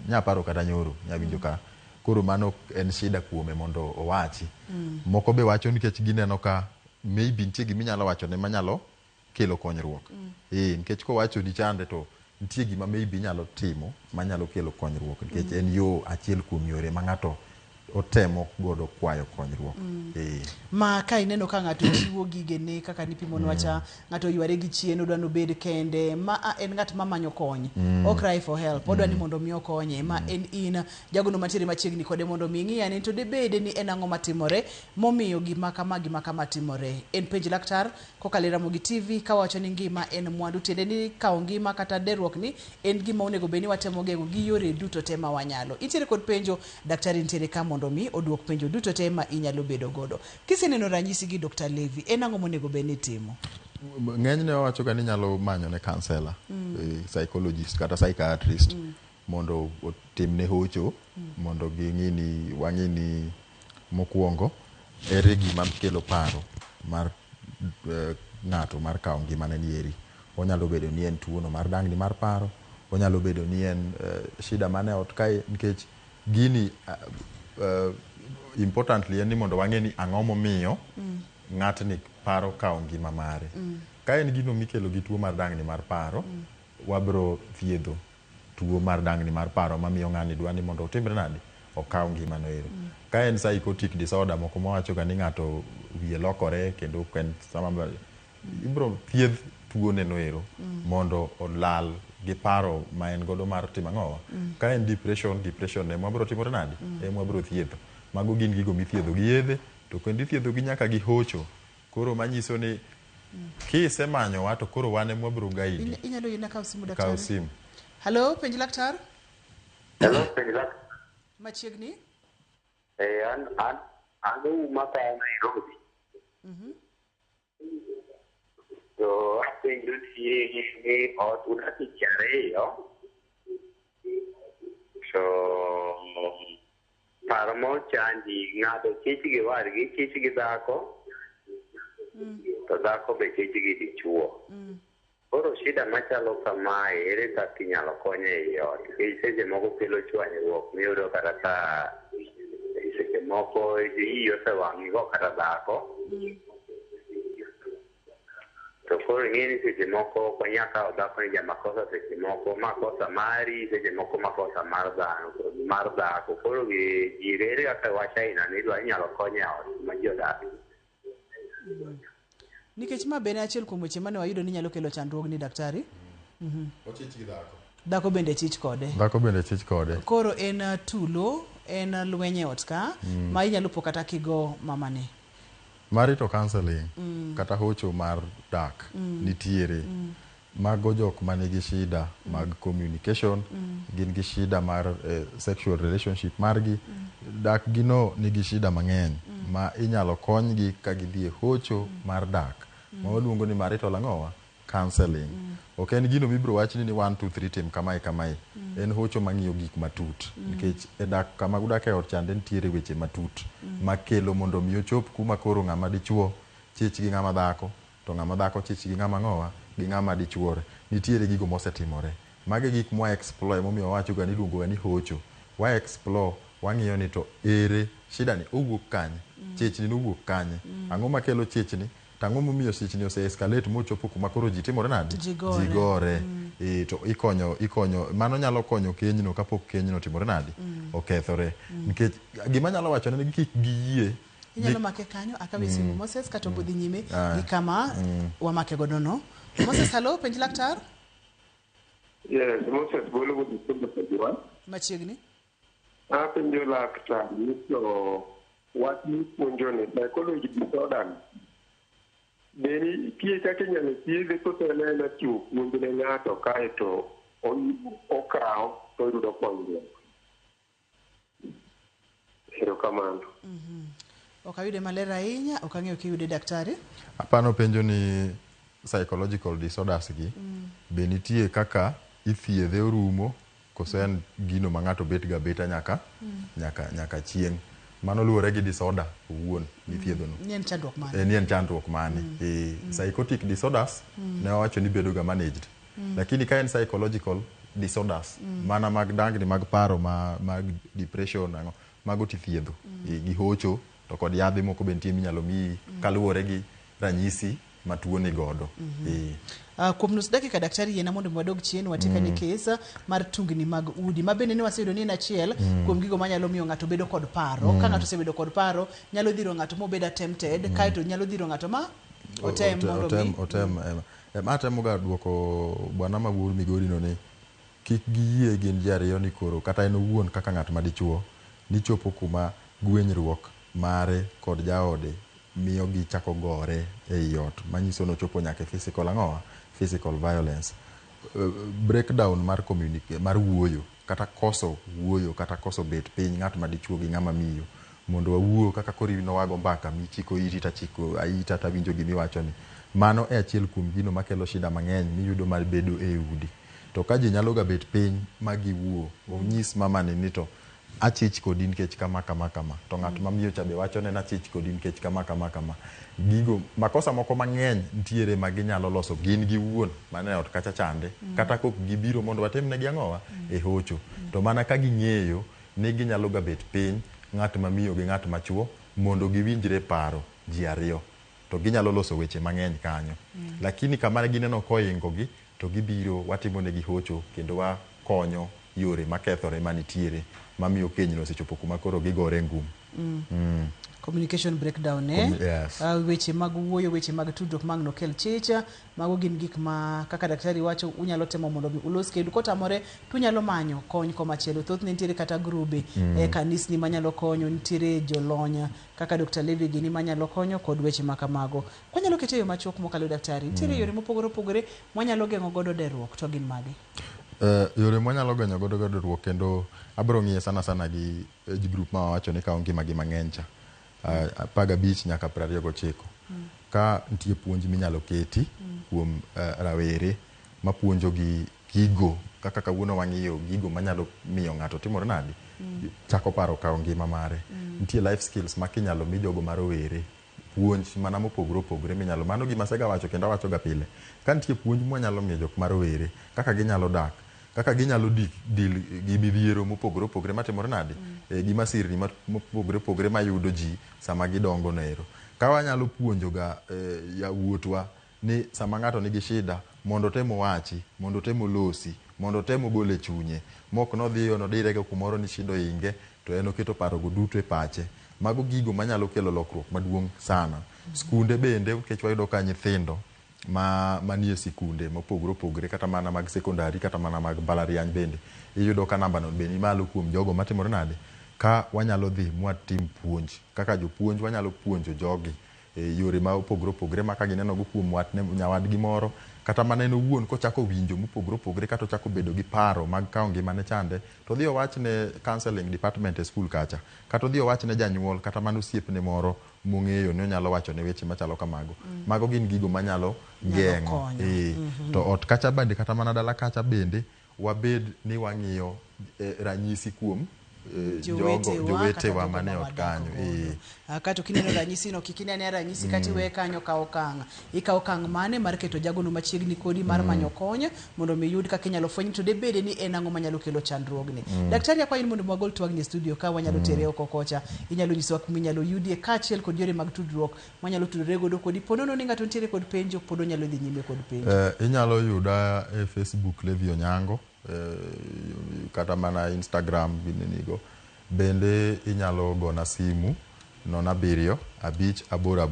nya paro kata nyoro, nya winjo ka koro mano en shida kuome mondo owachi. Moko be wacho nikech gineno ka maybe nitie giminyalo wachone manyalo kelo konyruok. Nikech kowacho ni chande to nitie gima maybe inyalo timo manyalo kelo konyruok nikech en yo achiel kuom yore ma ng'ato otemo godo kwayo konyruok. Ma ka ineno ka ng'ato chiwo gigene kaka nipimonwa cha, ng'ato oyware gi chien odwa nobed kende, ma en ng'at mamanyo kony, o cry for help, odwa ni mondo mi okonye, ma en in jagono mantiere machiegni kode mondo mi ing'i ane to debede ni en ang'o matimore momiyo gima kama gima kama timore. En penj laktar kokalo e Ramogi TV kawacho ni ngima en mwandu, tiende ni kawo ngima kata derruok ni en gima onego bed ni watemo geng'o gi yore duto te ma wanyalo. Intiere kod penjo, daktari nitiere ka mondo mi oduok penjo duto te ma inyalo bedo godo. Kiseneno ranyisi gi Dr. Levi, en ang'o monego bed ni itimo? Ng'enyne wawacho ga ni inyalo manyo ne counselor, psychologist kata psychiatrist mondo otimne hocho, mondo ging'i ni wang'i ni mokwongo ere gima kelo paro mar ng'ato mar kawo ngimane ni eri. Onyalo bedo ni en tuono mar dangni mar paro, onyalo bedo ni en shida mane ot kae, nikech gini importantly en ni mondo wang'e ni ang'o momiyo ng'atni paro kawo ngima mare. Ka en gino mikelo gi tuo mar dangni mar paro, wabro thiedho tuo mar dangni mar paro mamiyo ng'ani dwa ni mondo otimre nade, okaw ngimano ero. Ka en psychotic disorder moko mawacho ga ni ng'ato wiye lokore kendo en sama ibro thiedh tuone no ero mondo olal gi paro ma en godo mar timo ang'owa. Ka en depression, depression ema wabro timore nade, ema wabro thiedho. Mago gin gigo mithiedho gi yedhe, to kendo ithiedho gi nyaka gi hocho. Koro manyiso ni kisemanyowa to koro wan ema wabro guide. Inyalo yiena kawo simu Kaw daktari? simu. Hello, penj laktar? Hello, penj laktar. Machiegni? An uma ka Nairobi. To apenjo ni ot udak ji ariyo, to paro mochandi ng'ato chich gi wadgi, chich gi dhako, to dhako be chich gi dichuo. Koro shida machalo kamae ere kaka inyalo konye ei ot? Nikech seche moko kelo chwanyruok miyudo kata ka seche moko iyi osewang' igo kata dhako. To koro ing'e ni seche moko ok wanyal kawo dhako ni jamakosa, seche moko makosa mari, seche moko makosa mar dhano, mar dhako. Koro ji ere kaka wach aina ni idwa inyalo kony e ot ma ji odakie. Nikech ma bende achiel kuom weche mane wayudo ni nyalo kelo chandruogni daktari. Ochich gi dhako. Dhako bende chich kode. Dhako bende chich kode. Koro en tulo, en lweny e ot ka, ma inyalo po kata kigo mamane. Marital counseling kata hocho mar dak nitiere. Mago jok manigi shida mag communication, gin gi shida mar sexual relationship margi, dak gino nigi shida mang'eny ma inyalo konygi ka gidhi e hocho mar dak ma waluongo ni marital ang'owa counseling. Ok en gino mibiro wachni ni 1 2 3 tim kamae kamae. En hocho mang'iyo gik matut. Nikech e dak kama udak e ot chande nitiere weche matut makelo mondo mi ochop kuma koro ng'ama dichuo chich gi ng'ama dhako to ng'ama dhako chich gi ng'ama ng'owa gi ng'ama dichuore. Nitiere gigo mosetimore. Magi gik mwa explore emomiyo wawacho ga ni iluongo ga ni hocho. Wa explore wang'iyo ni to ere shida ni owuok kanye, chechni nowuok kanye, ang'o makelo chechni, to ang'o momiyo chechni ose escalate mochopo kuma koro ji timore nade? Ji gore. Ji gore. To ikonyo mano nyalo konyo kenyno kapok kenyno timore nade? Okethore. Nikech gima nyalo wacho ne ni kik giyie. Inyalo make kanyo akawe simu Moses kata obudhi nyime gi kama wamake godo no. Moses, hello, penj laktar. Yes, Moses Bolo wuod Kisumu Kajwa. Machiegni. Apenjo laktar ni to wach mipuonjo ni psychology disorder ni, be nitie kaka inyalo thiedhe koso en aena chiwo puonj ne ng'ato kaeto okawo to oyudo konyruok? Erokamano. Ok ayude maler ahinya, ok ang'eyo kiyude daktari. Apano penjo ni psychological disorders gi be nitie kaka ithiedhe orumo koso en gino ma ng'ato bet ga beta nyaka nyaka chieng'. Mano luwore gi disorder owuon mithiedho no. Ni en chandruok mane? Ni en chandruok mane. Psychotic disorders ne wawacho ni bedo ga managed. Lakini ka en psychological disorders mana mag dangni mag paro mag depression ang'o mago tithiedho gi hocho to kod yadhe moko be nitie minyalo miyi kaluwore gi ranyisi ma tuo ni godo. Kuom nus dakika daktari yiena mondo wadog chien watikane kes mar tungni mag udi ma bende ne waseyudo ni en achiel kuom gigo manyalo miyo ng'ato bedo kod paro. Ka ng'ato osebedo kod paro nyalo dhiro ng'ato mobed attempted kaeto nyalo dhiro ng'ato ma otem mondo mi otem. Atemo ga duoko bwana ma wuod Migori no ni kik giyie gin ji ariyo ni koro kata en owuon kaka ng'at madichuo ni chopo kuma gwenyruok mare kod jaode miyo gichako gore ei ot manyiso ni ochopo nyaka e physical ang'owa physical violence. Breakdown mar mar wuoyo kata koso wuoyo kata koso bet piny ng'at madichuo gi ng'ama miyo mondo wawuo kaka koro in wago mbaka michiko iti tachiko aita tawinjo gimiwacho ni mano e achiel kuom gino makelo shida mang'eny miyudo mar bedo e udi. To ka ji nyalo ga bet piny ma giwuo onyis mamani ni to achich kodi nikech kama kama kama to ng'at ma miyo cha be wacho ne nachich kodi nikech kama kama kama. Gigo makosa moko mang'eny nitiere ma ginyalo loso gin giwuon mana e ot kacha chande kata kok gibiro mondo watimnegi ang'owa e hocho. To mana ka ging'eyo ni ginyalo ga bet piny ng'at ma miyo gi ng'at machuo mondo giwinjre paro ji ariyo to ginyalo loso weche mang'eny kanyo. Lakini kama gineno koingo gi to gibiro watimonegi hocho kendo wakonyo yore makethore manitiere mamiyo kenyno osechopo kuma koro gigore ngum. Communication breakdown yes. Weche mag wuoyo, weche mag tudruok mag nokel chicha, mago gin gik ma kaka daktari wacho unyalo temo mondo mi ulos kendu kotamore tunyalo manyo kony komachielo. Thothne nitiere kata grube e kanisni manyalo konyo, nitiere jolony kaka Dr. Levi gini manyalo konyo kod weche ma kamago. Kwanyalo kete yo machuok mokalo daktari, nitiere yore mopogore opogore mwanyalo geng'o godo derruok to gin mage? Yore mwanyalo geng'o godo derruok kendo abiro ng'iye sana sana gi age group ma wawacho ni kawo ngima gi mang'eny cha. 15 nyaka 29. Ka nitie puonj minyalo keti kuom rawere mapuonjo gi gigo kaka kawuono wang'iyo gigo manyalo miyo ng'ato timore nade chako paro kawo ngima mare. Nitie life skills ma kinyalo mi jogo ma rowere puonj mana mopogore opogore minyalo mano gima asega wacho kendo awacho ga pile ka nitie puonj mwanyalo miyo jok ma rowere kaka ginyalo dak kaka ginyalo deal gi midhiero mopogore opogore matimore nade gi masirni mopogore opogore mayudo ji sama gidongo noero. Ka wanyalo puonjo ga yawuotwa ni sama ng'ato nigi shida mondo otem owachi, mondo otem olosi, mondo otem ogol e chunye mok nodhiyo nodirego kumoro ni shida oinge to en oketo parogo duto e pache. Mago gigo manyalo kelo lokruok maduong' sana. Skunde bende nikech wayudo ka nyithindo manie sikunde mopogore opogore kata mana mag sekondari kata mana mag mbalariany bende iyudo ka namba no be ni malo kuom jogo matimore nade ka wanyalo dhi mwatim puonj kaka jopuonj wanyalo puonjo jogi yore ma opogore opogore ma ka gineno go kuom watne nyawadgi moro kata mana en owuon kochako winjo mopogore opogore kata ochako bedo gi paro mag kawo ngimane chande to odhi owach ne counseling department e skul kacha kata odhi owach ne janyuol kata mana osiepne moro mong'eyo ni onyalo wacho ne weche machalo kamago. Mago gin gigo manyalo geng'o. To ot kacha bende kata mana dala kacha bende wabed ni wang'iyo ranyisi kuom jowetewa mane ot kanyo. Kato kineno ranyisi no kik inene ranyisi kata iweye kanyo kaw okang'. Ikaw okang' mane mar keto jagono machiegni kodi mar manyo kony mondo mi yud kaka inyalo fweny to debede ni en ang'o manyalo kelo chandruogni. Daktari akwayi ni mondo wagol twagni e studio ka wanyalo tere oko kocha. Inyalo nyisowa kuma inyalo yudie kaachiel kod yore mag tudruok mwanyalo tudore godo kodi. Po nono ni ng'ato nitiere kod penjo pod onyalo dhi nyime kod penjo. Inyalo yuda e Facebook Levi Onyango, kata mana Instagram ginenigo. Bende inyalo gona simu 07 5 8 8 1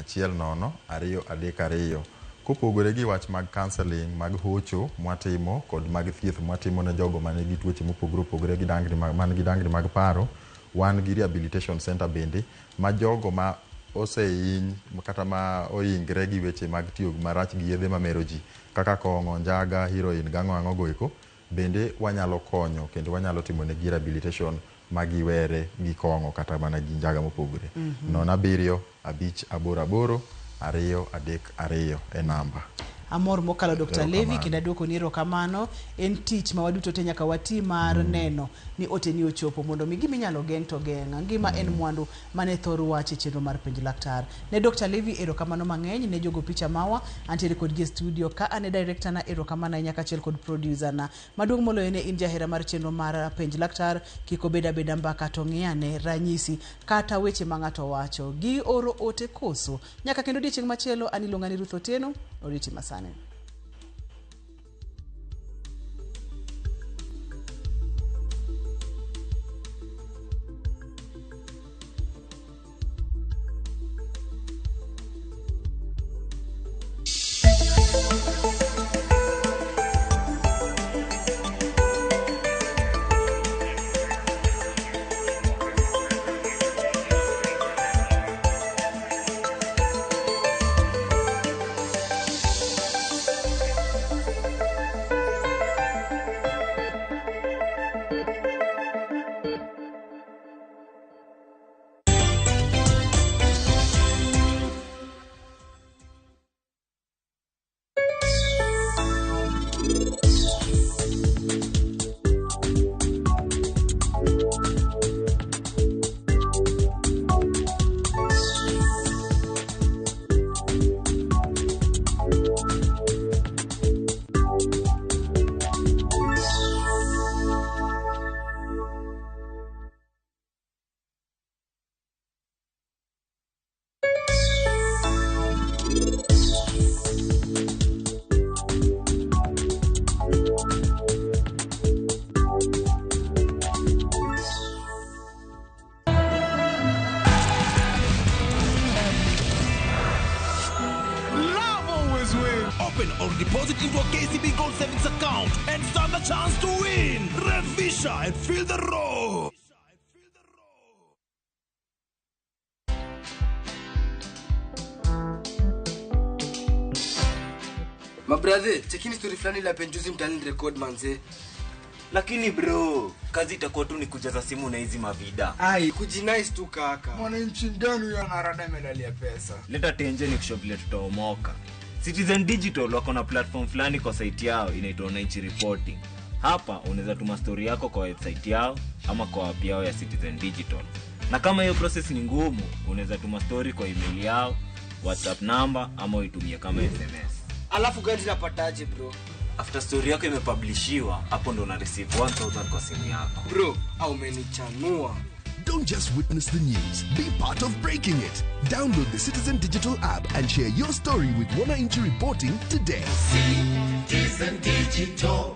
0 2 3 2. Kopogore gi wach mag counseling mag hocho mwatimo kod mag thieth mwatimo ne jogo manigi tuoche mopogore opogore gi dangni man gi dangni mag paro, wan gi rehabilitation center bende ma jogo ma osehiny kata ma oingre gi weche mag tiyo marach gi yedhe mamero ji kaka kong'o, njaga, heroin, gang'o ang'o go eko bende wanyalo konyo kendo wanyalo timo negi rehabilitation magiwere gi kong'o kata mana gi njaga mopogore. 07 5 8 8 2 3 2 e namba. Amor mokalo Dr. Levi kendo aduoko ni erokamano. En tich ma waduto te nyaka wati mar neno ni ote ni ochopo mondo mi gima inyalo geng' to geng'. Ngima en mwandu mane thor wach e chenro mar Penj Laktar. Ne Dr. Levi erokamano mang'eny, ne jogo picha mawa antiere kod gi e studio ka ane director na erokamano ahinya kaachiel kod producer na. Maduong' moloyo ne in jahera mar chenro mar Penj Laktar, kik obed abeda mbaka to ng'iyane ranyisi kata weche ma ng'ato wacho. Gi oro ote koso. Nyaka kendo odiechieng' machielo, an iluonga ni Ruth Otieno, oriti masani. Open or deposit into a KCB Gold Savings account and stand a chance to win. Revisha and feel the roar. Mabrother, chekini story fulani la penjuzi mtani record manze. Lakini bro, kazi itakuwa tu ni kujaza simu na hizi mavida. Ai, kujinice tu kaka. Mwananchi gani huyo anarada medali ya pesa? Leta tenje ni kusho vile tutaomoka. Citizen Digital wako na platform fulani kwa site yao inaitwa Wananchi Reporting. Hapa unaweza tuma story yako kwa website yao ama kwa app yao ya Citizen Digital. Na kama hiyo process ni ngumu, unaweza tuma story kwa email yao, WhatsApp number ama uitumie kama SMS. Alafu gani zinapataje bro? After story yako imepublishiwa, hapo ndo una receive 1000 kwa simu yako. Bro, au umenichanua. Don't just witness the news, be part of breaking it. Download the Citizen Digital app and share your story with Wananchi Reporting today. Citizen Digital.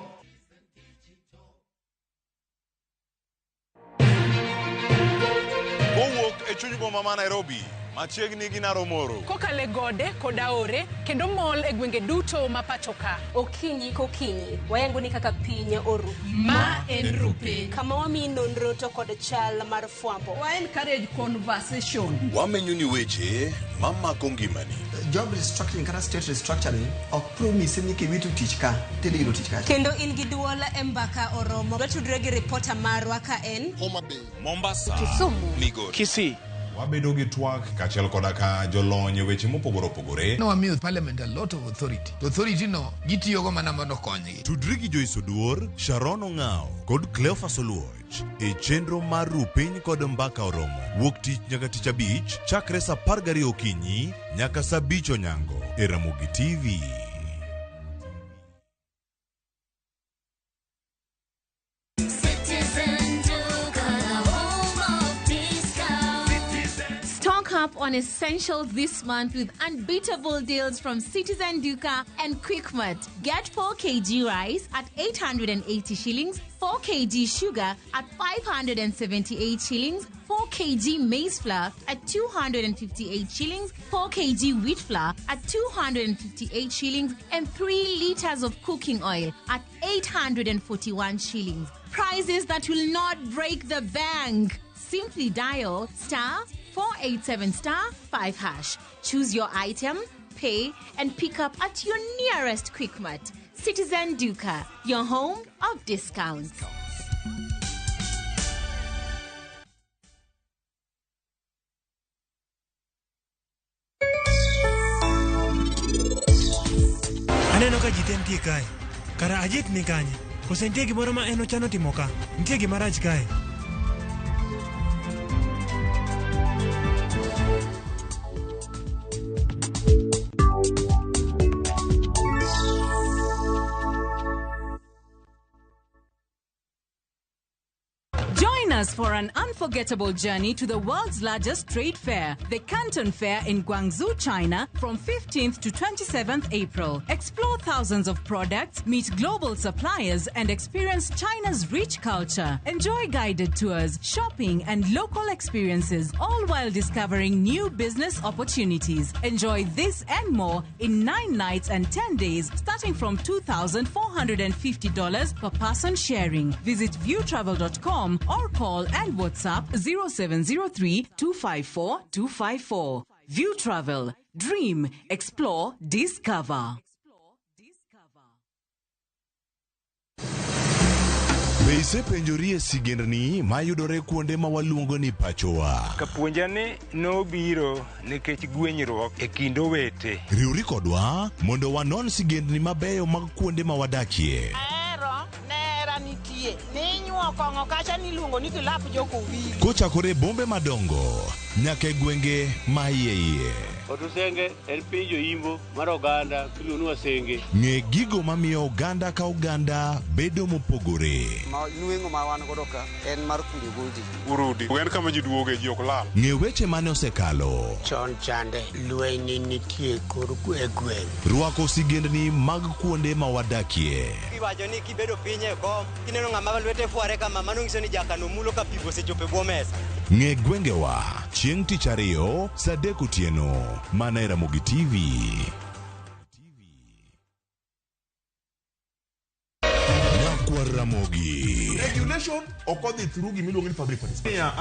Kowuok e chuny boma ma Nairobi, Machiegni gi Naromoro. Kokalo e gode kod aore kendo mol e gwenge duto ma pacho ka. Okinyi kokinyi wayango ni kaka piny oru. Ma en Rupiny. Kama wamiyi nonro to kod chal mar fwambo. Wa encourage conversation. Wamenyo ni weche mamako ngimani. Job restructuring kata state restructuring ok promise ni kiwito tich ka tidhi yudo tich kacha. Kendo in gi duol e mbaka oromo. Watudre gi ripota marwa ka en Homa Bay, Mombasa, Kisumu, Migori, Kisii. Wabedo gi twak kaachiel koda ka jolony e weche mopogore opogore. Nowamiyo parliament a lot of authority. To authority no gitiyogo mana mondo okonygi. Tudri gi Joyce Oduor, Sharon Ong'ao kod Cleophas Oluoch e chenro mar Ru Piny kod Mbaka Oromo wuok tich nyaka tich abich chakre saa 12 okinyi nyaka saa 5 onyango e Ramogi TV. Stock up on essentials this month with unbeatable deals from Citizen Duka and Quickmart. Get 4 kg rice at 880 shillings, 4 kg sugar at 578 shillings, 4 kg maize flour at 258 shillings, 4 kg wheat flour at 258 shillings, and 3 liters of cooking oil at 841 shillings. Prices that will not break the bank. Simply dial star 487 star 5 hash. Choose your item, pay, and pick up at your nearest Quickmart. Citizen Duka, your home of discounts. Aneno ka ji te nitie kae. Kara Ajit ni kanye? Kose nitie gimoro ma en ochano timo ka? Nitie gima rach kae? Join us for an unforgettable journey to the world's largest trade fair, the Canton Fair in Guangzhou, China, from 15th to 27th April. Explore thousands of products, meet global suppliers, and experience China's rich culture. Enjoy guided tours, shopping, and local experiences, all while discovering new business opportunities. Enjoy this and more in 9 nights and 10 days, starting from $2,450 per person sharing. Visit viewtravel.com or call and WhatsApp 0703 254 254. View Travel. Dream, explore, discover. Be isepenjori e sigendni mayudore kuonde ma waluongo ni pachowa? Kapuonja ni nobiro nikech gwenyruok e kind owete. Riwri kodwa mondo wanon sigendni mabeyo mag kuonde ma wadakie. Ahero nera nitie ninyuo kong'o kacha niluongo ni kilap jokowili. Kochakore e bombe madongo nyaka e gwenge ma iye iye. Otusenge en piny joimbo mar oganda miluongo ni Wasenge. Ng'e gigo mamiyo oganda ka oganda bedo mopogore. Ma nweng'o ma wan godo ka en mar kunyo goldi. Urudi en kama ji duoge ji ok lal. Ng'e weche mane osekalo. Chon chande lweny nitie kor e gweng'. Rwako sigendni mag kuonde ma wadakie. Iwacho ni kibedo piny e kom kineno ng'ama lwete fware kama mano nyiso ni jakano mulo ka pi osechopo e bwo mesa. Ng'e gwengewa chieng' tich ariyo saa 3 otieno mana e Ramogi TV. Nyakwar Ramogi. Regulation ok odhi through gimiluongo ni public participation.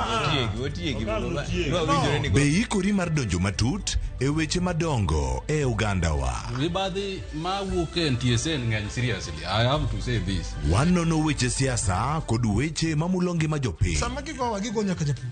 Be ikori mar donjo matut e weche madongo e ogandawa? Mibadhi mawuok e NTSA ng'eny seriously. I have to say this. Wanono weche siasa kod weche mamulo ngima jopiny. Sama gigowa gigo nyaka japur.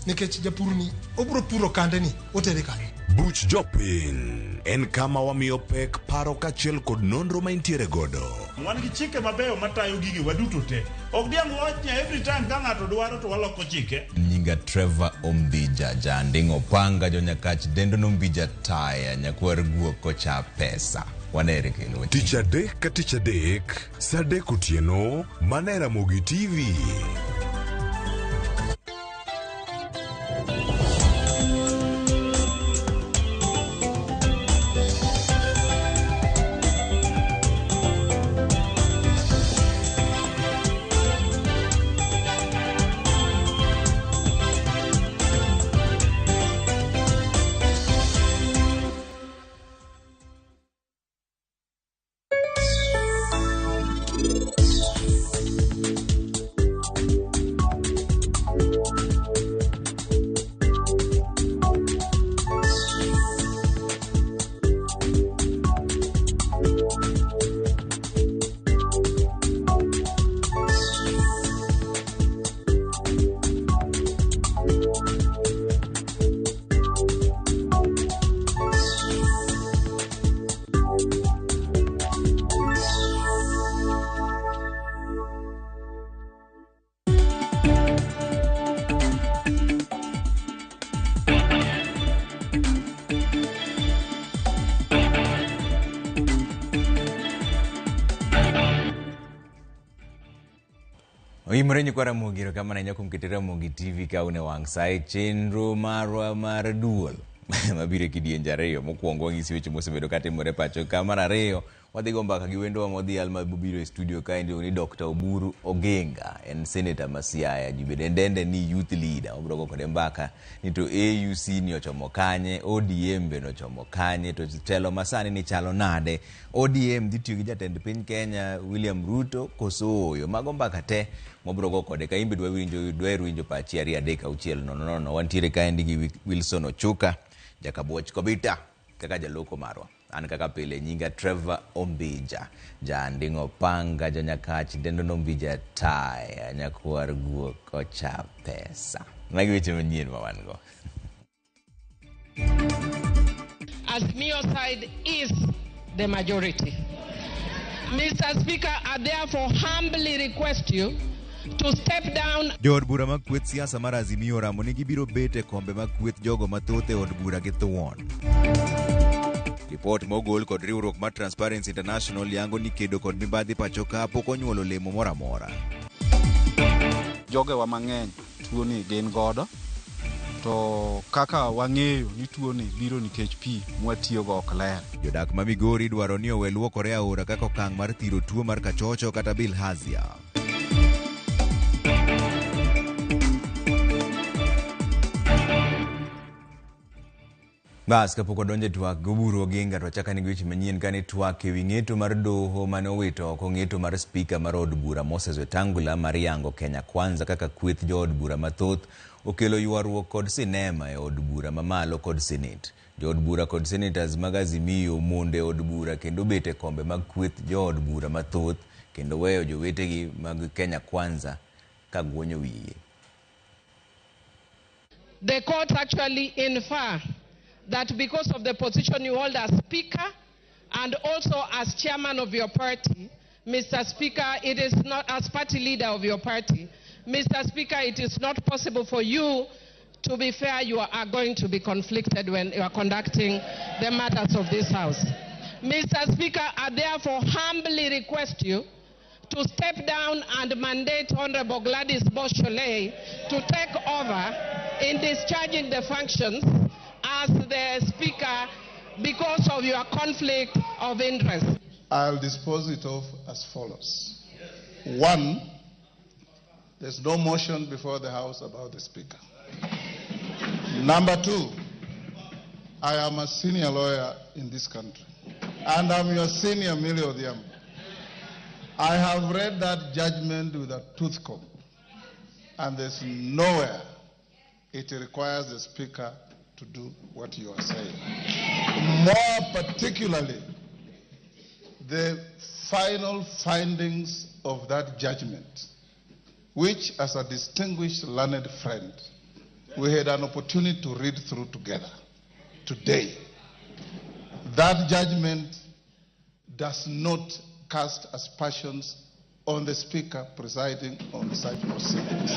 Nikech japur ni obro puro kande ni otere kanye. Buch jopiny en kama wamiyo pek paro kaachiel kod nonro ma intiere godo. Wan gi chike mabeyo matayo gigi waduto te. Ok diang' wach ni every time ka ng'ato dwaro to waloko chike. Nyinga Trevor Ombija Janding'o Panga Jonyakach Dendo Nombija Taya Nyakwar Guok Kocha Pesa. Wanere kendo. Tich adek ka tich adek saa 3 otieno mana e Ramogi TV. Oimore nyikwa Ramogi, erokamano ahinya kuom keto Ramogi TV ka un e wang' sa e chenro marwa mar duol mabiro e kidienje ariyo. Mokwongo wang'isi weche mosebedo katimore pacho ka. Mar ariyo wadhi go mbaka gi wendowa modhial mabiro e studio ka iluongo ni Dr. Oburu Oginga, en senator ma Siaya, ji bende dende ni youth leader. Wabiro go kode mbaka ni to AUC ni ochomo kanye, ODM bende ochomo kanye, to telo masani ni chalo nade, ODM dhi tiyo gi jatend piny Kenya William Ruto koso ooyo. Mago mbaka te mwabiro go kode ka in be dwaher winjo pachi 2 3 6 0 0. Wantiere kaendi gi Wilson Ochuka, Jakabuoch Kobita kaka jaloko marwa. An kaka pile nyinga Trevor Ombija, Janding'o Panga, Janyakach, Dendo Nombija Taya, Nyakwar Guok Ocha Pesa. Magi weche manyien ma wan go. Azimio side is the majority. Mr. Speaker, I therefore humbly request you to step down. Jood bura mag kweth siasa mar Azimio oramo ni gibiro bet e kombe mag kweth jogo mathoth e od bura gi thuon. Ripot mogol kod riwruok mar Transparency International yango ni kedo kod mibadhi pacho ka pok onyuolo olemo moro amora. Jogewa mang'eny tuoni gin godo, to kaka wang'eyo ni tuoni biro nikech pi mwatiyogo ok ler. Jodak ma Migori dwaro ni owe luokore aora kaka okang' mar thiro tuo mar kachocho kata bilharzia. Bas, kapok wadonjo e twak gi Oburu Oginga to wachak ane gi weche manyien kane twak ewi ng'eto mar doho mane owito oko ng'eto mar spika mar od bura Moses Wetangula mar yango Kenya Kwanza kaka kweth jood bura mathoth okelo ywaruok kod sinema e od bura mamalo kod senate. Jood bura kod senators mag Azimio mondo e od bura kendo bet e kombe mag kweth jood bura mathoth kendo weyo jowetegi mag Kenya Kwanza ka guonyo wigi. The court actually infer that because of the position you hold as Speaker and also as chairman of your party, Mr. Speaker, it is not, as party leader of your party, Mr. Speaker, it is not possible for you to be fair. You are going to be conflicted when you are conducting the matters of this House. Mr. Speaker, I therefore humbly request you to step down and mandate Honorable Gladys Boss-Shollei to take over in discharging the functions as the Speaker because of your conflict of interest. I'll dispose it of as follows. 1, there's no motion before the House about the Speaker. Number 2, I am a senior lawyer in this country, and I'm your senior, Millie Odhiambo. I have read that judgment with a tooth comb, and there's nowhere it requires the Speaker to do what you are saying. More particularly, the final findings of that judgment, which as a distinguished learned friend, we had an opportunity to read through together today. That judgment does not cast aspersions on the Speaker presiding on such proceedings.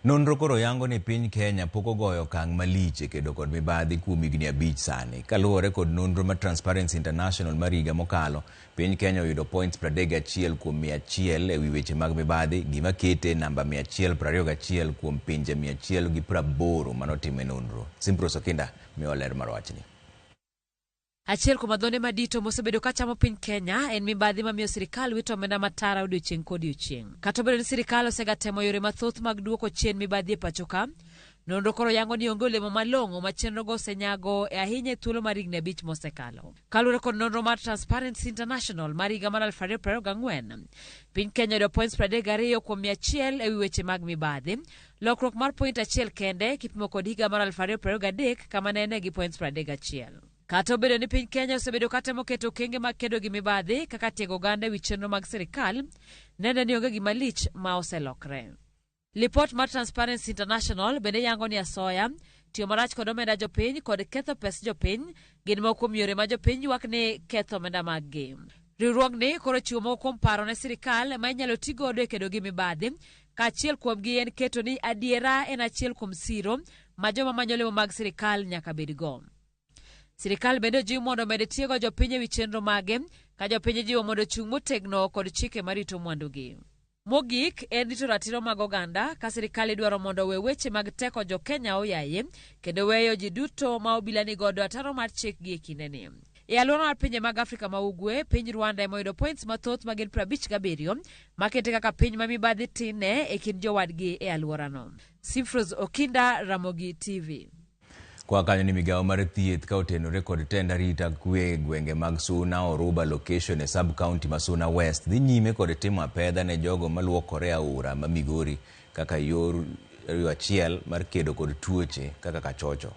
Nonro koro yango ni piny Kenya pok ogoyo okang' malich e kedo kod mibadhi kuom higni 5 sani. Kaluwore kod nonro mar Transparency International mar higa mokalo, piny Kenya oyudo points 31 kuom 100 ewi weche mag mibadhi, gima kete namba 121 kuom pinje 180 manotime nonro. Simpros Okinda miyo ler mar wachni. Achiel kuom adhonde madito mosebedo ka chamo piny Kenya en mibadhi mamiyo sirikal wito omenda matara odiochieng' kodiochieng'. Kata obedo ni sirikal osegatemo yore mathoth mag duoko chien mibadhi e pacho ka, nonro koro yango ni onge olemo malong'o ma chenrogo osenyago e ahinya e thuolo mar higni 5 mosekalo. Kaluwore kod nonro mar Transparency International mar higa mar 2024, piny Kenya oyudo points 32 kuom 100 ewi weche mag mibadhi, lokruok mar point 1 kende kipimo kod higa mar 2023 kama ne en gi points 31. Kata obedo ni piny Kenya osebedo katemo keto okenge mag kedo gi mibadhi kaka tiego oganda ewi chenro mag sirikal, nende ni onge gima lich ma oselokre. Lipot mar Transparency International bende yango ni asoya, tiyo marach kod omenda jopiny kod ketho pes jopiny gin moko kuom yore ma jopiny ywak ni ketho omenda maggi. Riwruogni koro chiwo moko kuom paro ne sirikal ma inyalo ti godo e kedo gi mibadhi, kaachiel kuomgi en keto ni adiera en achiel kuom siro ma joma manyo olemo mag sirikal nyaka bedgo. Sirikal bende ojiw mondo omed tiego jopiny ewi chenro mage, ka jopiny ijiwo mondo ochung' motegno kod chike marito mwandugi. Mogik en rito ratiro mag oganda ka sirkal idwaro mondo owe weche mag teko jo Kenya oyaye kendo weyo ji duto ma obila ni godo ataro mar chik gi e kindeni. E alwora mar pinje mag Afrika ma Ugwe, piny Rwanda ema oyudo points mathoth ma gin 57 makete kaka piny ma mibadhi tinne e kind jowadgi e alworano. Simfros Okinda, Ramogi TV. Kwa kanyo ni migawo mar thieth ka otenore kod tend arita kwe e gwenge mag Suna Oruba location e sub county ma Suna West dhi nyime kod timo apedha ne jogo maluokore aora ma Migori kaka yor achiel mar kedo kod tuoche kaka kachocho.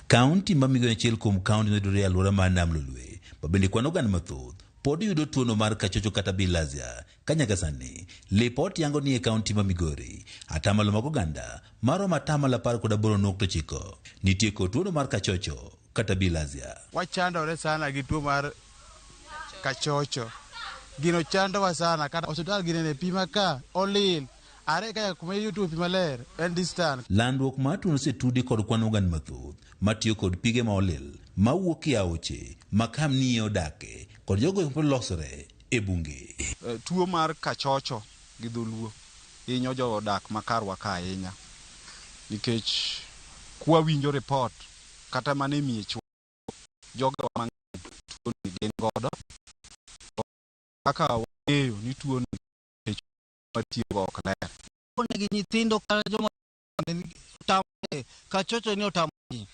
Kaunti ma Migori en achiel kuom kaunti mayudore e alwora mar Nam Lolwe ma bende kwan oganda mathoth pod yudo tuono mar kachocho kata bilharzia ka nyaka sani lipot yango ni e kaunti ma Migori atamalo mag oganda maromo atamalo 18.9 nitie kod tuono mar kachocho kata bilharzia. Wachandore sana gi tuo mar kachocho. Gino chandowa sana kata osiptal ginene pi ma ka olil are ka kuma iyudo pi maler en distant. Landruok mar tuono osetudi kod kwan oganda mathoth matiyo kod pige ma olil mawuok e aoche ma kamnie odake kod jogo molosore e bunge. Tuo mar kachocho gi dholuo hinyo jodak ma karwa ka ahinya nikech kwawinjo report kata mana e miechwa jogewa mang'eny tuoni gin godo kaka wang'eyo ni tuoni nikech watiyogo ok ler. Nigi nyithindo kata joma tamre kachocho ni otamogi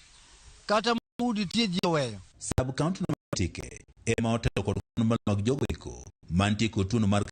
kata udi tie ji oweyo. Sub county no Matike ema otelo kod kwan malo mag jogo eko mantie kod tuono mar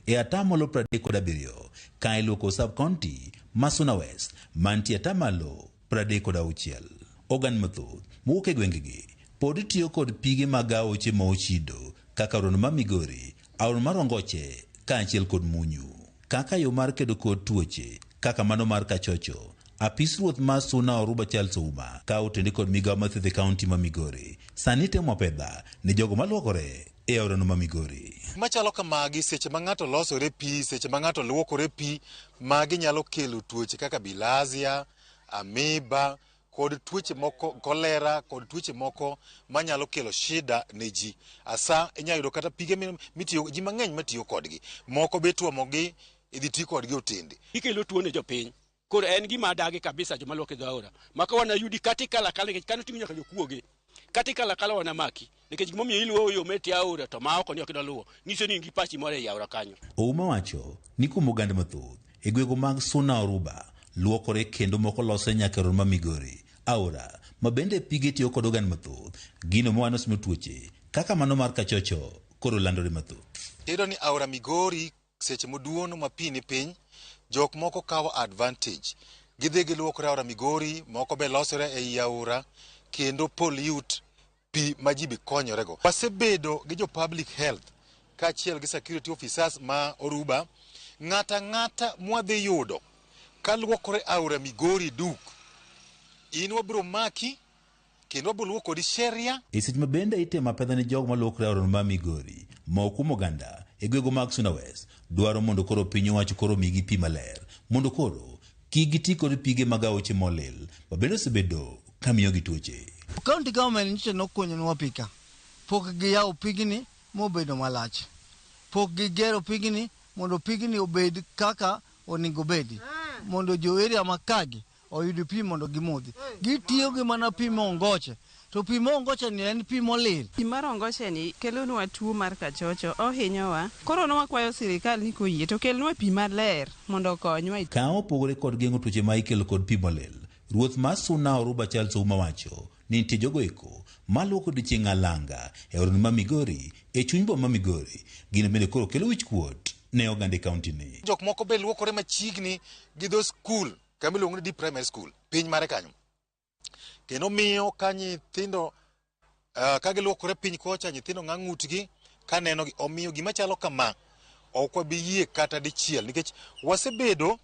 e atamalo 37 ka iluoko sub county ma Suna West mantie atamalo 36. Oganda mathoth mowuok e gwengegi pod tiyo kod pige mag aoche ma ochido kaka aorano ma Migori, aorano mar Ongoche kaachiel kod Munyu. Kaka yo mar kedo kod tuoche kaka mano mar kachocho, apis ruoth mar Suna Oruba Charles Ouma ka otende kod migawo mar thieth e kaunti ma Migori sani temo apedha ne jogo maluokore e aorano ma Migori. Machalo kamagi seche ma ng'ato losore pi, seche ma ng'ato luokore pi, magi nyalo kelo tuoche kaka bilharzia, amoeba kod tuoche moko, kolera kod tuoche moko manyalo kelo shida ne ji. Asa inyalo yudo kata pige mitiyo, ji mang'eny matiyo kodgi, moko be tuomogi idhi ti kodgi otende. Gikelo tuo ne jopiny. Koro en gima adagi kabisa joma luok e dho aora. Maka wanayudi kata ikalo akala nikech kanyo ting'o nyaka jokuoge. Kata ikalo akala wanamaki. Nikech gimomiyo iluwo yo me tie aora to ma oko ni ok idwa luwo. Nyiso ni in gi pachi moro ei aora kanyo. Ouma wacho ni kuom oganda mathoth e gwenge mag Suna Oruba luokore kendo moko losre nyaka e aora ma Migori, aora ma bende pige tiyo kod oganda mathoth, gino mowano osemiyo tuoche kaka mano mar kachocho koro landore mathoth. Iyudo ni aora Migori seche moduono ma pi ni piny, jok moko kawo advantage. Gidhi giluokore aora Migori, moko be losore ei aora kendo pollute pi ma ji be konyorego. Wasebedo gi jo public health kaachiel gi security officers ma Oruba, ng'ata ang'ata mwadhi yudo kaluokore aora Migori duk, in wabiro maki kendo wabiro luwo kodi sheria. E seche ma bende itemo apedha ne jogo maluokore aorano ma Migori, moko kuom oganda e gwenge mag Suna West dwaro mondo koro piny owacho koro omigi pi maler mondo koro kik giti kod pige mag aoche molil ma bende osebedo ka miyogi tuoche. County government nyocha nokunyonwa pi ka, pok giyawo pigni mobedo malach. Pok gigero pigni mondo pigni obed kaka onego obedi, mondo jo area ma kagi oyud pi mondo gimodhi. Gitiyo gi mana pi mongoche, to pi mongoche ni en pi molil. Pi mar ongoche ni kelonwa tuo mar kachocho, ohinyowa. Koro nwakwayo sirikal ni koyie to kelnwa pi maler mondo okonywa. Ka opogore kod geng'o tuoche ma ikelo kod pi molil, ruoth mar Suna Oruba Charles Ouma wacho ni nitie jogo eko maluoko odiochieng' alanga e aorano ma Migori e chuny boma ma Migori. Gino bende koro kelo wichkuot ne oganda e kaunti ni. Jok moko be luokore machiegni gi dho skul kama iluongo ni Deep Primary School, piny mare kanyo. Kendo miyo ka nyithindo ka giluokore piny kocha, nyithindo ng'a ng'utgi ka nenogi. Omiyo gima chalo kama ok wabi yie kata dichiel, nikech wasebedo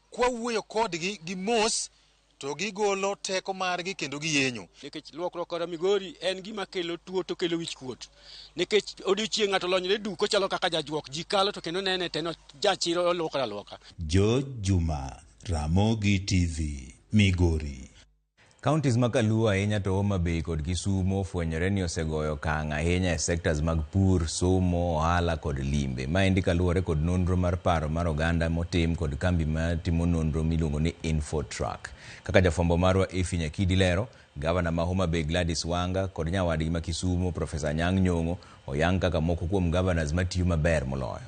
kwawuoyo kodgi gi mos to gigolo teko margi kendo giyenyo. Nikech luokruok aora Migori en gima kelo tuo to kelo wichkuot. Nikech odiochieng' ng'ato olonyore duk ochalo kaka jajuok, ji kalo to kendo nene to en jachiro oluokore aluoka. George Juma, Ramogi TV, Migori. Counties ma Kaluo ahinya to Homa Bay kod Kisumu ofwenyore ni osegoyo okang' ahinya e sectors mag pur, somo, ohala kod limbe. Maendi kaluwore kod nonro mar paro mar oganda motim kod kambi matimo nonro miluongo ni Infotrack. Kaka jafwambo marwa Effie Nyakidi lero, Gavana ma Homa Bay Gladys Wanga kod nyawadgi ma Kisumu Profesa Anyang' Nyong'o oyang kaka moko kuom governors matiyo maber moloyo.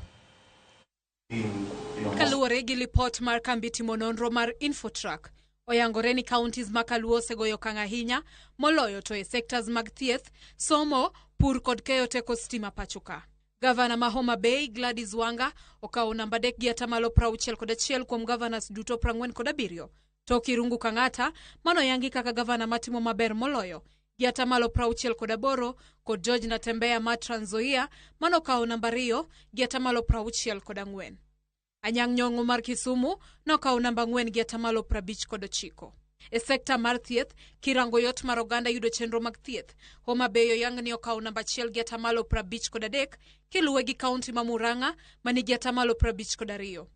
Kaluwore gi lipot mar kambi timo nonro mar Infotrack, oyangore ni counties ma Kaluo osegoyo okang' ahinya moloyo to e sectors mag thieth, somo, pur kod keyo teko stima pacho ka. Gavana ma Homa Bay Gladys Wanga okawo namba 3 gi atamalo 61 kuom governors duto 47. To Kirungu Kang'ata manoyangi kaka gavana matimo maber moloyo gi atamalo 68 kod George Natembeya ma Trans Nzoia manokawo namba 2 gi atamalo 64. Anyang' Nyong'o mar Kisumu nokawo namba 4 gi atamalo 59. E sekta mar thieth, kirango yot mar oganda yudo chenro mag thieth, Homa Bay oyang ni okawo namba 1 gi atamalo 53 kiluwe gi kaunti ma Murang'a manigi atamalo 52.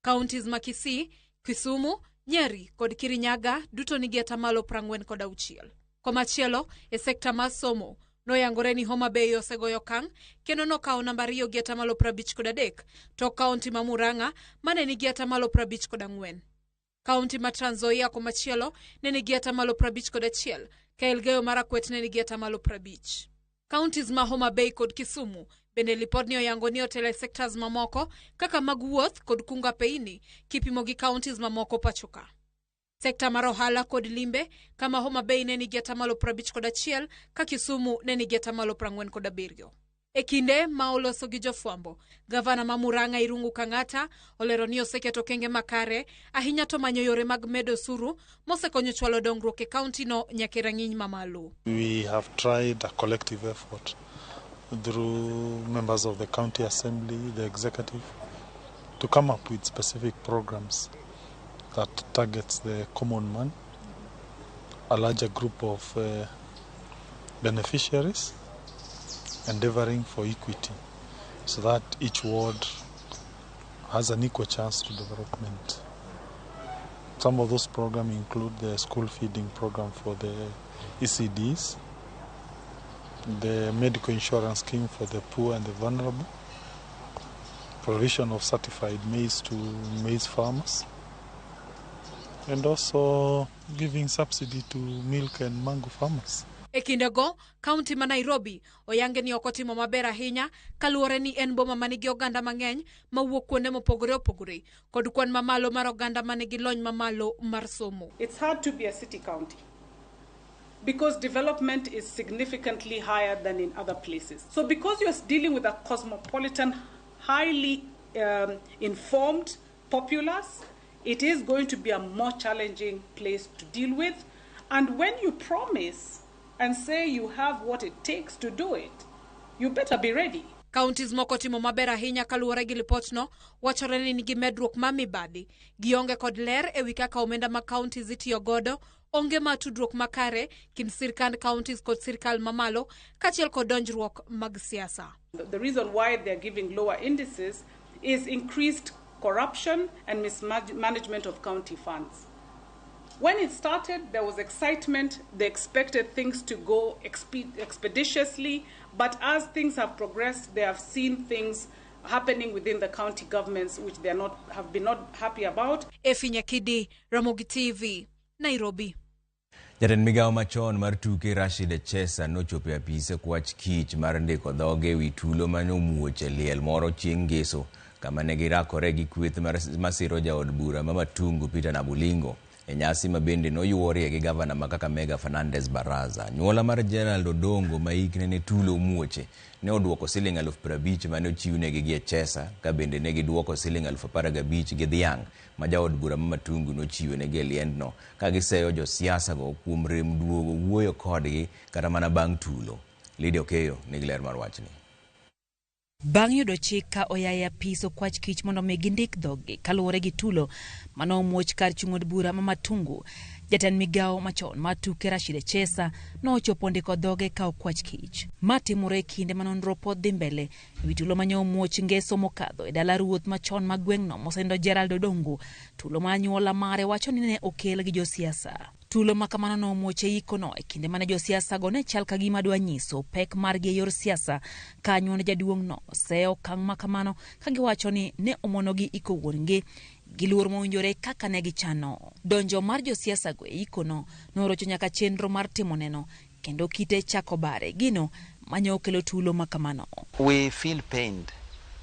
Counties ma Kisii, Kisumu, Nyeri kod Kirinyaga duto nigi atamalo 46. Komachielo, e sekta mar somo, noyangore ni Homa Bay osegoyo okang' kendo nokawo namba 2 gi atamalo 53 to kaunti ma Murang'a mane nigi atamalo 54. Kaunti ma Trans Nzoia komachielo ne nigi atamalo 51 ka Elgeyo Marakwet ne nigi atamalo 50. Counties ma Homa Bay kod Kisumu bende lipodni oyango ni otelo e sectors mamoko kaka mag wuoth kod kungo apeini kipimo gi counties mamoko pacho ka. Sekta mar ohala kod limbe kama Homa Bay ne nigi atamalo 51 ka Kisumu ne nigi atamalo 47. E kinde ma oloso gi jofwambo, gavana ma Murang'a Irungu Kang'ata olero ni oseketo okenge makare ahinya to manyo yore mag medo osuru mosekonyo chwalo dongruok e kaunti no nyaka e rang'iny mamalo. We have tried a collective effort through members of the county assembly, the executive, to come up with specific programs that targets the common man, a larger group of beneficiaries, endeavoring for equity so that each ward has an equal chance to development. Some of those programs include the school feeding program for the ECDs, the medical insurance scheme for the poor and the vulnerable, provision of certified maize to maize farmers, and also giving subsidy to milk and mango farmers. E kindego, kaunti ma Nairobi oyange ni ok otimo maber ahinya kaluwore ni en boma manigi oganda mang'eny mawuok kuonde mopogore opogore kod kwan mamalo mar oganda manigi lony mamalo mar somo. It's hard to be a city county because development is significantly higher than in other places. So because you're dealing with a cosmopolitan, highly informed populace, it is going to be a more challenging place to deal with. And when you promise and say you have what it takes to do it, you better be ready. Counties moko timo maber ahinya kaluwore gi lipotno, wachore ni nigi medruok ma mibadhi, gionge kod ler ewi kaka omenda mag counties itiyo godo, onge mar tudruok makare kind sirkand counties kod sirkal mamalo, kaachiel kod donjruok mag siasa. The reason why they're giving lower indices is increased corruption and mismanagement of county funds. When it started, there was excitement. They expected things to go expeditiously, but as things have progressed, they have seen things happening within the county governments which they are not, have been not happy about. Effie Nyakidi, Ramogi TV, Nairobi. Jatend migawo machon mar tuke Rashid Echesa nochopo e apise kwach kich mar ndiko dhoge ewi tulo mane omuoch e liel moro chieng' Ngeso kama ne girakore gi kweth masiro jaod bura ma Matungu Peter Nabulingo e nyasi ma bende noyuorie gi gavana ma Kakamega Fernandes Baraza. Anyuola mar Gerald Odongo ma hikne ne tulo omuoche ne oduoko siling 50,000 mane ochiwnegi gi Echesa ka bende ne giduoko siling 15,000 gi dhiang' ma jaod bura ma Matungu nochiwonegi e liendno ka giseyo josiasa go kuom rem duogo wuoyo kodgi kata mana bang' tulo. Lydia Okeyo nigi ler mar wachni. Bang' yudo chik ka oya e apis okwach kich mondo mi gindik dhoggi kaluwore gi tulo mane omuoch kar chung' od bura ma Matungu, jatend migawo machon mar tuke Rashid Echesa nochopo ndiko dhoge ka okwach kich. Ma timore e kinde ma nonro pod dhi mbele ewi tulo mane omuoch Ngeso mokadho e dala ruoth machon ma gweng'no mosenindo Gerald Odongo, tulo ma anyuola mare wacho ni ne okel gi josiasa. Tulo ma kamano nomuoch e ikono e kinde mane josiasa go ne chal ka gima dwa nyiso pek margi e yor siasa ka anyuond jaduong'no oseyo okang' ma kamano ka giwacho ni ne omonogi iko wuon-gi gi luor mowinjore kaka ne gichano. Donjo mar josiasa go e ikono norocho nyaka chenro mar timo neno kendo kite chako bare gino manyo okelo tulo ma kamano. We feel pained.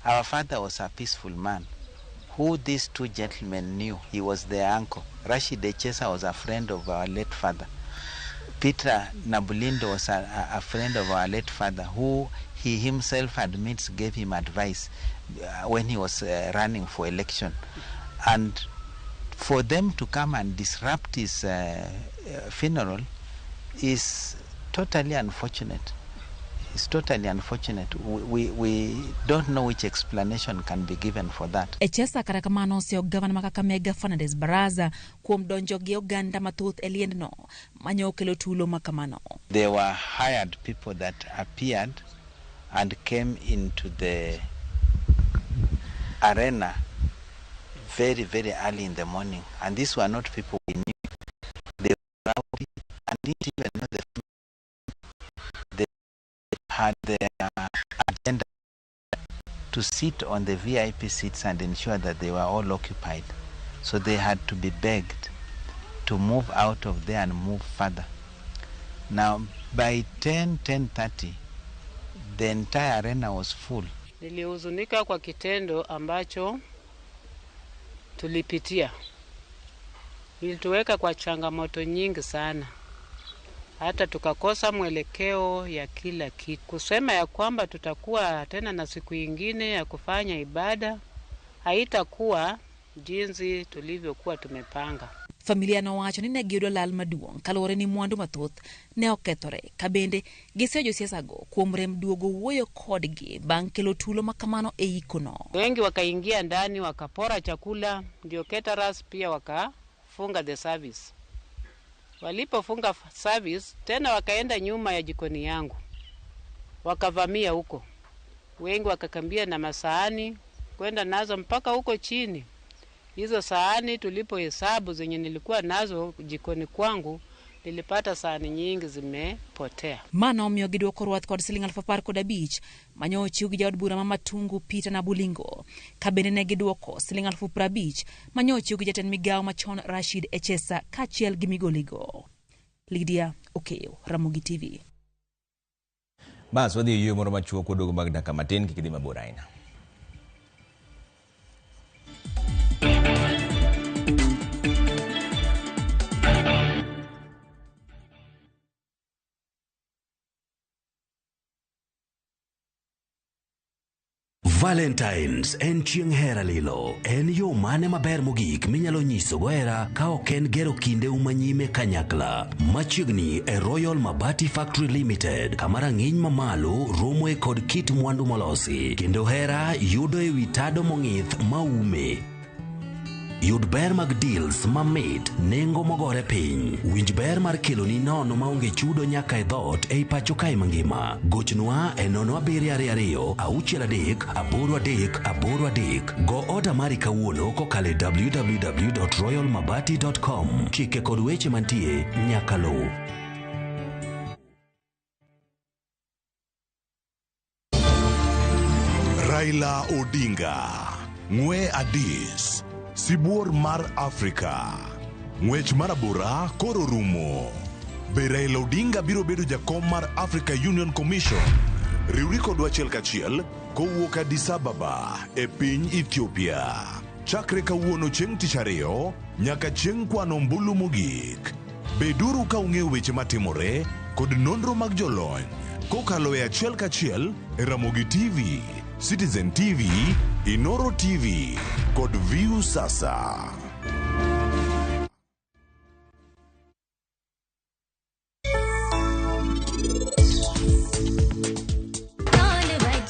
Our father was a peaceful man who these two gentlemen knew. He was their uncle. Rashid Echesa was a friend of our late father. Peter Nabulindo was a friend of our late father who he himself admits gave him advice when he was running for election. And for them to come and disrupt his funeral is totally unfortunate. It's totally unfortunate. We don't know which explanation can be given for that. Echesa kata kamano oseyo gavana ma Kakamega Fernandes Baraza kuom donjo gi oganda mathoth e liendno manyo okelo tulo ma kamano. There were hired people that appeared and came into the arena very, very early in the morning. And these were not people we knew. They were rowdy and didn't even know the they had their agenda to sit on the VIP seats and ensure that they were all occupied. So they had to be begged to move out of there and move further. Now, by 10:30, the entire arena was full. Nilihuzunika kwa kitendo ambacho tulipitia. Ilituweka kwa changamoto nyingi sana. Hata tukakosa mwelekeo ya kila kitu. Kusema ya kwamba tutakuwa tena na siku ingine ya kufanya ibada, haitakuwa jinsi tulivyokuwa tumepanga. Familia nowacho ni ne giyudo lal maduong' kaluwore ni mwandu mathoth ne okethore ka bende giseyo josiasa go kuom rem duogo wuoyo kodgi bang' kelo tulo ma kamano e ikono. Wengi wakaingia ndani wakapora chakula, ndio caterers pia wakafunga the service. Walipofunga service tena wakaenda nyuma ya jikoni yangu wakavamia huko. Wengi wakakambia na masahani kwenda nazo mpaka huko chini. Hizo sahani tulipohesabu zenye nilikuwa nazo jikoni kwangu, nilipata sahani nyingi zimepotea. Mano omiyo gidwoko rwath kod siling 10,015 manyo ochiw gi jaod bura ma Matungu Peter Nabulingo. Ka bende ne gidwoko siling 50,000 manyo ochiw gi jatend migawo machon Rashid Echesa kaachiel gi migoligo. Lydia Okeyo, Ramogi TV. Bas wadhi e yueyo moro machuok waduogo bang' dakika matin kik idhi mabor ahinya. Valentines en chieng' hera lilo. En yo mane maber mogik minyalo nyisogo hera ka ok en gero kindeu manyime kanyakla? Machiegni e Royal Mabati Factory Limited, kama rang'iny mamalo romoe kod kit mwandu molosi, kendo hera yudo e wi tado mong'ith maume. Yud ber mag deals mamit, nengo mogore piny. Winj ber mar keloni nono maonge chudo nyaka e dhoot ei pacho kae mangima. Gochnwa e 0722 63 83 83. Go oda mari kawuono kokalo e www.royalmabati.com. Chike kod weche mantie nyaka luw. Raila Odinga, ng'we Addis, sibuor mar Afrika. Ng'wech mar abora koro rumo. Be Raila Odinga biro bedo jakom mar Africa Union Commission? Riwri kodwa achiel kachiel kowuok Addis Ababa e piny Ethiopia. Chakre kawuono chieng' tich ariyo nyaka chieng' kwano ombulu mogik. Beduru ka ung'eyo weche matimore kod nonro mag jolony kokalo e achiel kachiel e Ramogi TV, Citizen TV, Inoro TV kod Viu Sasa.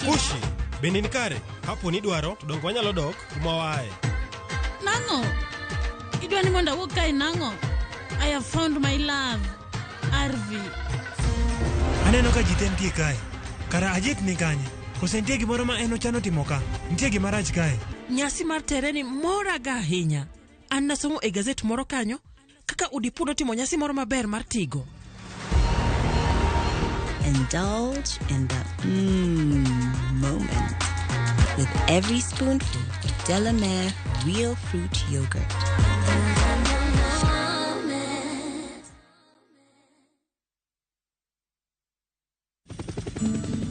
Kushi, bende ni kare? Kapo ni idwaro, to donge wanyalo dok kuma waaye. Nang'o? Idwa ni mondo awuog kae nang'o? I have found my love. RV. Aneno ka ji te nitie kae. Kara Ajit ni kanye? Kose nitie gimoro ma en ochano timo ka? Nitie gima rach kae? Nyasi mar tereni moraga ahinya. An nasomo e gazet moro kanyo kaka Udipu notimo nyasi moro maber mar tigo. Indulge in the moment with every spoonful of Delamere real fruit yogurt.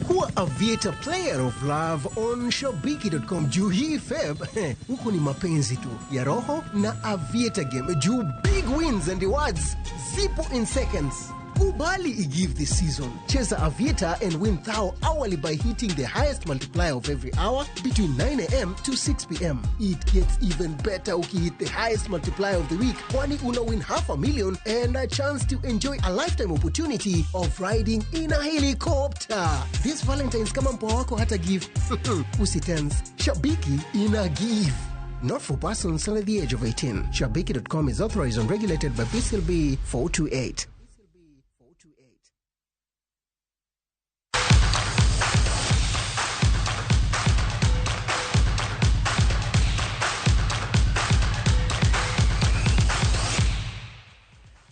Kuwa Aviator player of love on shabiki.com juu hii Feb huku ni mapenzi tu ya roho na Aviator game juu big wins and rewards zipo in seconds. Kubali igive this season. Cheza Aviator and win thou hourly by hitting the highest multiplier of every hour between 9 a.m. to 6 p.m. It gets even better ukihit the highest multiplier of the week, kwani una win 500,000 and a chance to enjoy a lifetime opportunity of riding in a helicopter. This Valentine's kama mpoa wako hata give. Usitense. Shabiki ina give. Not for persons under the age of 18. Shabiki.com is authorized and regulated by PCLB 428.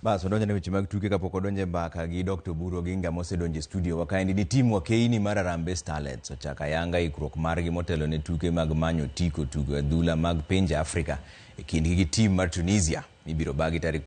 Bas wadonjo ne weche mag tuke kapok wadonjo e mbaka gi Dr. Oburu Oginga mosedonjo e studio wa kaendi ni tim wakeini mar Harambee Starlets ochako ayanga ikruok margi motelo ne tuke mag manyo otiko tugo adhula mag pinje Afrika e kindgi gi tim mar Tunisia mibiro bagi tarik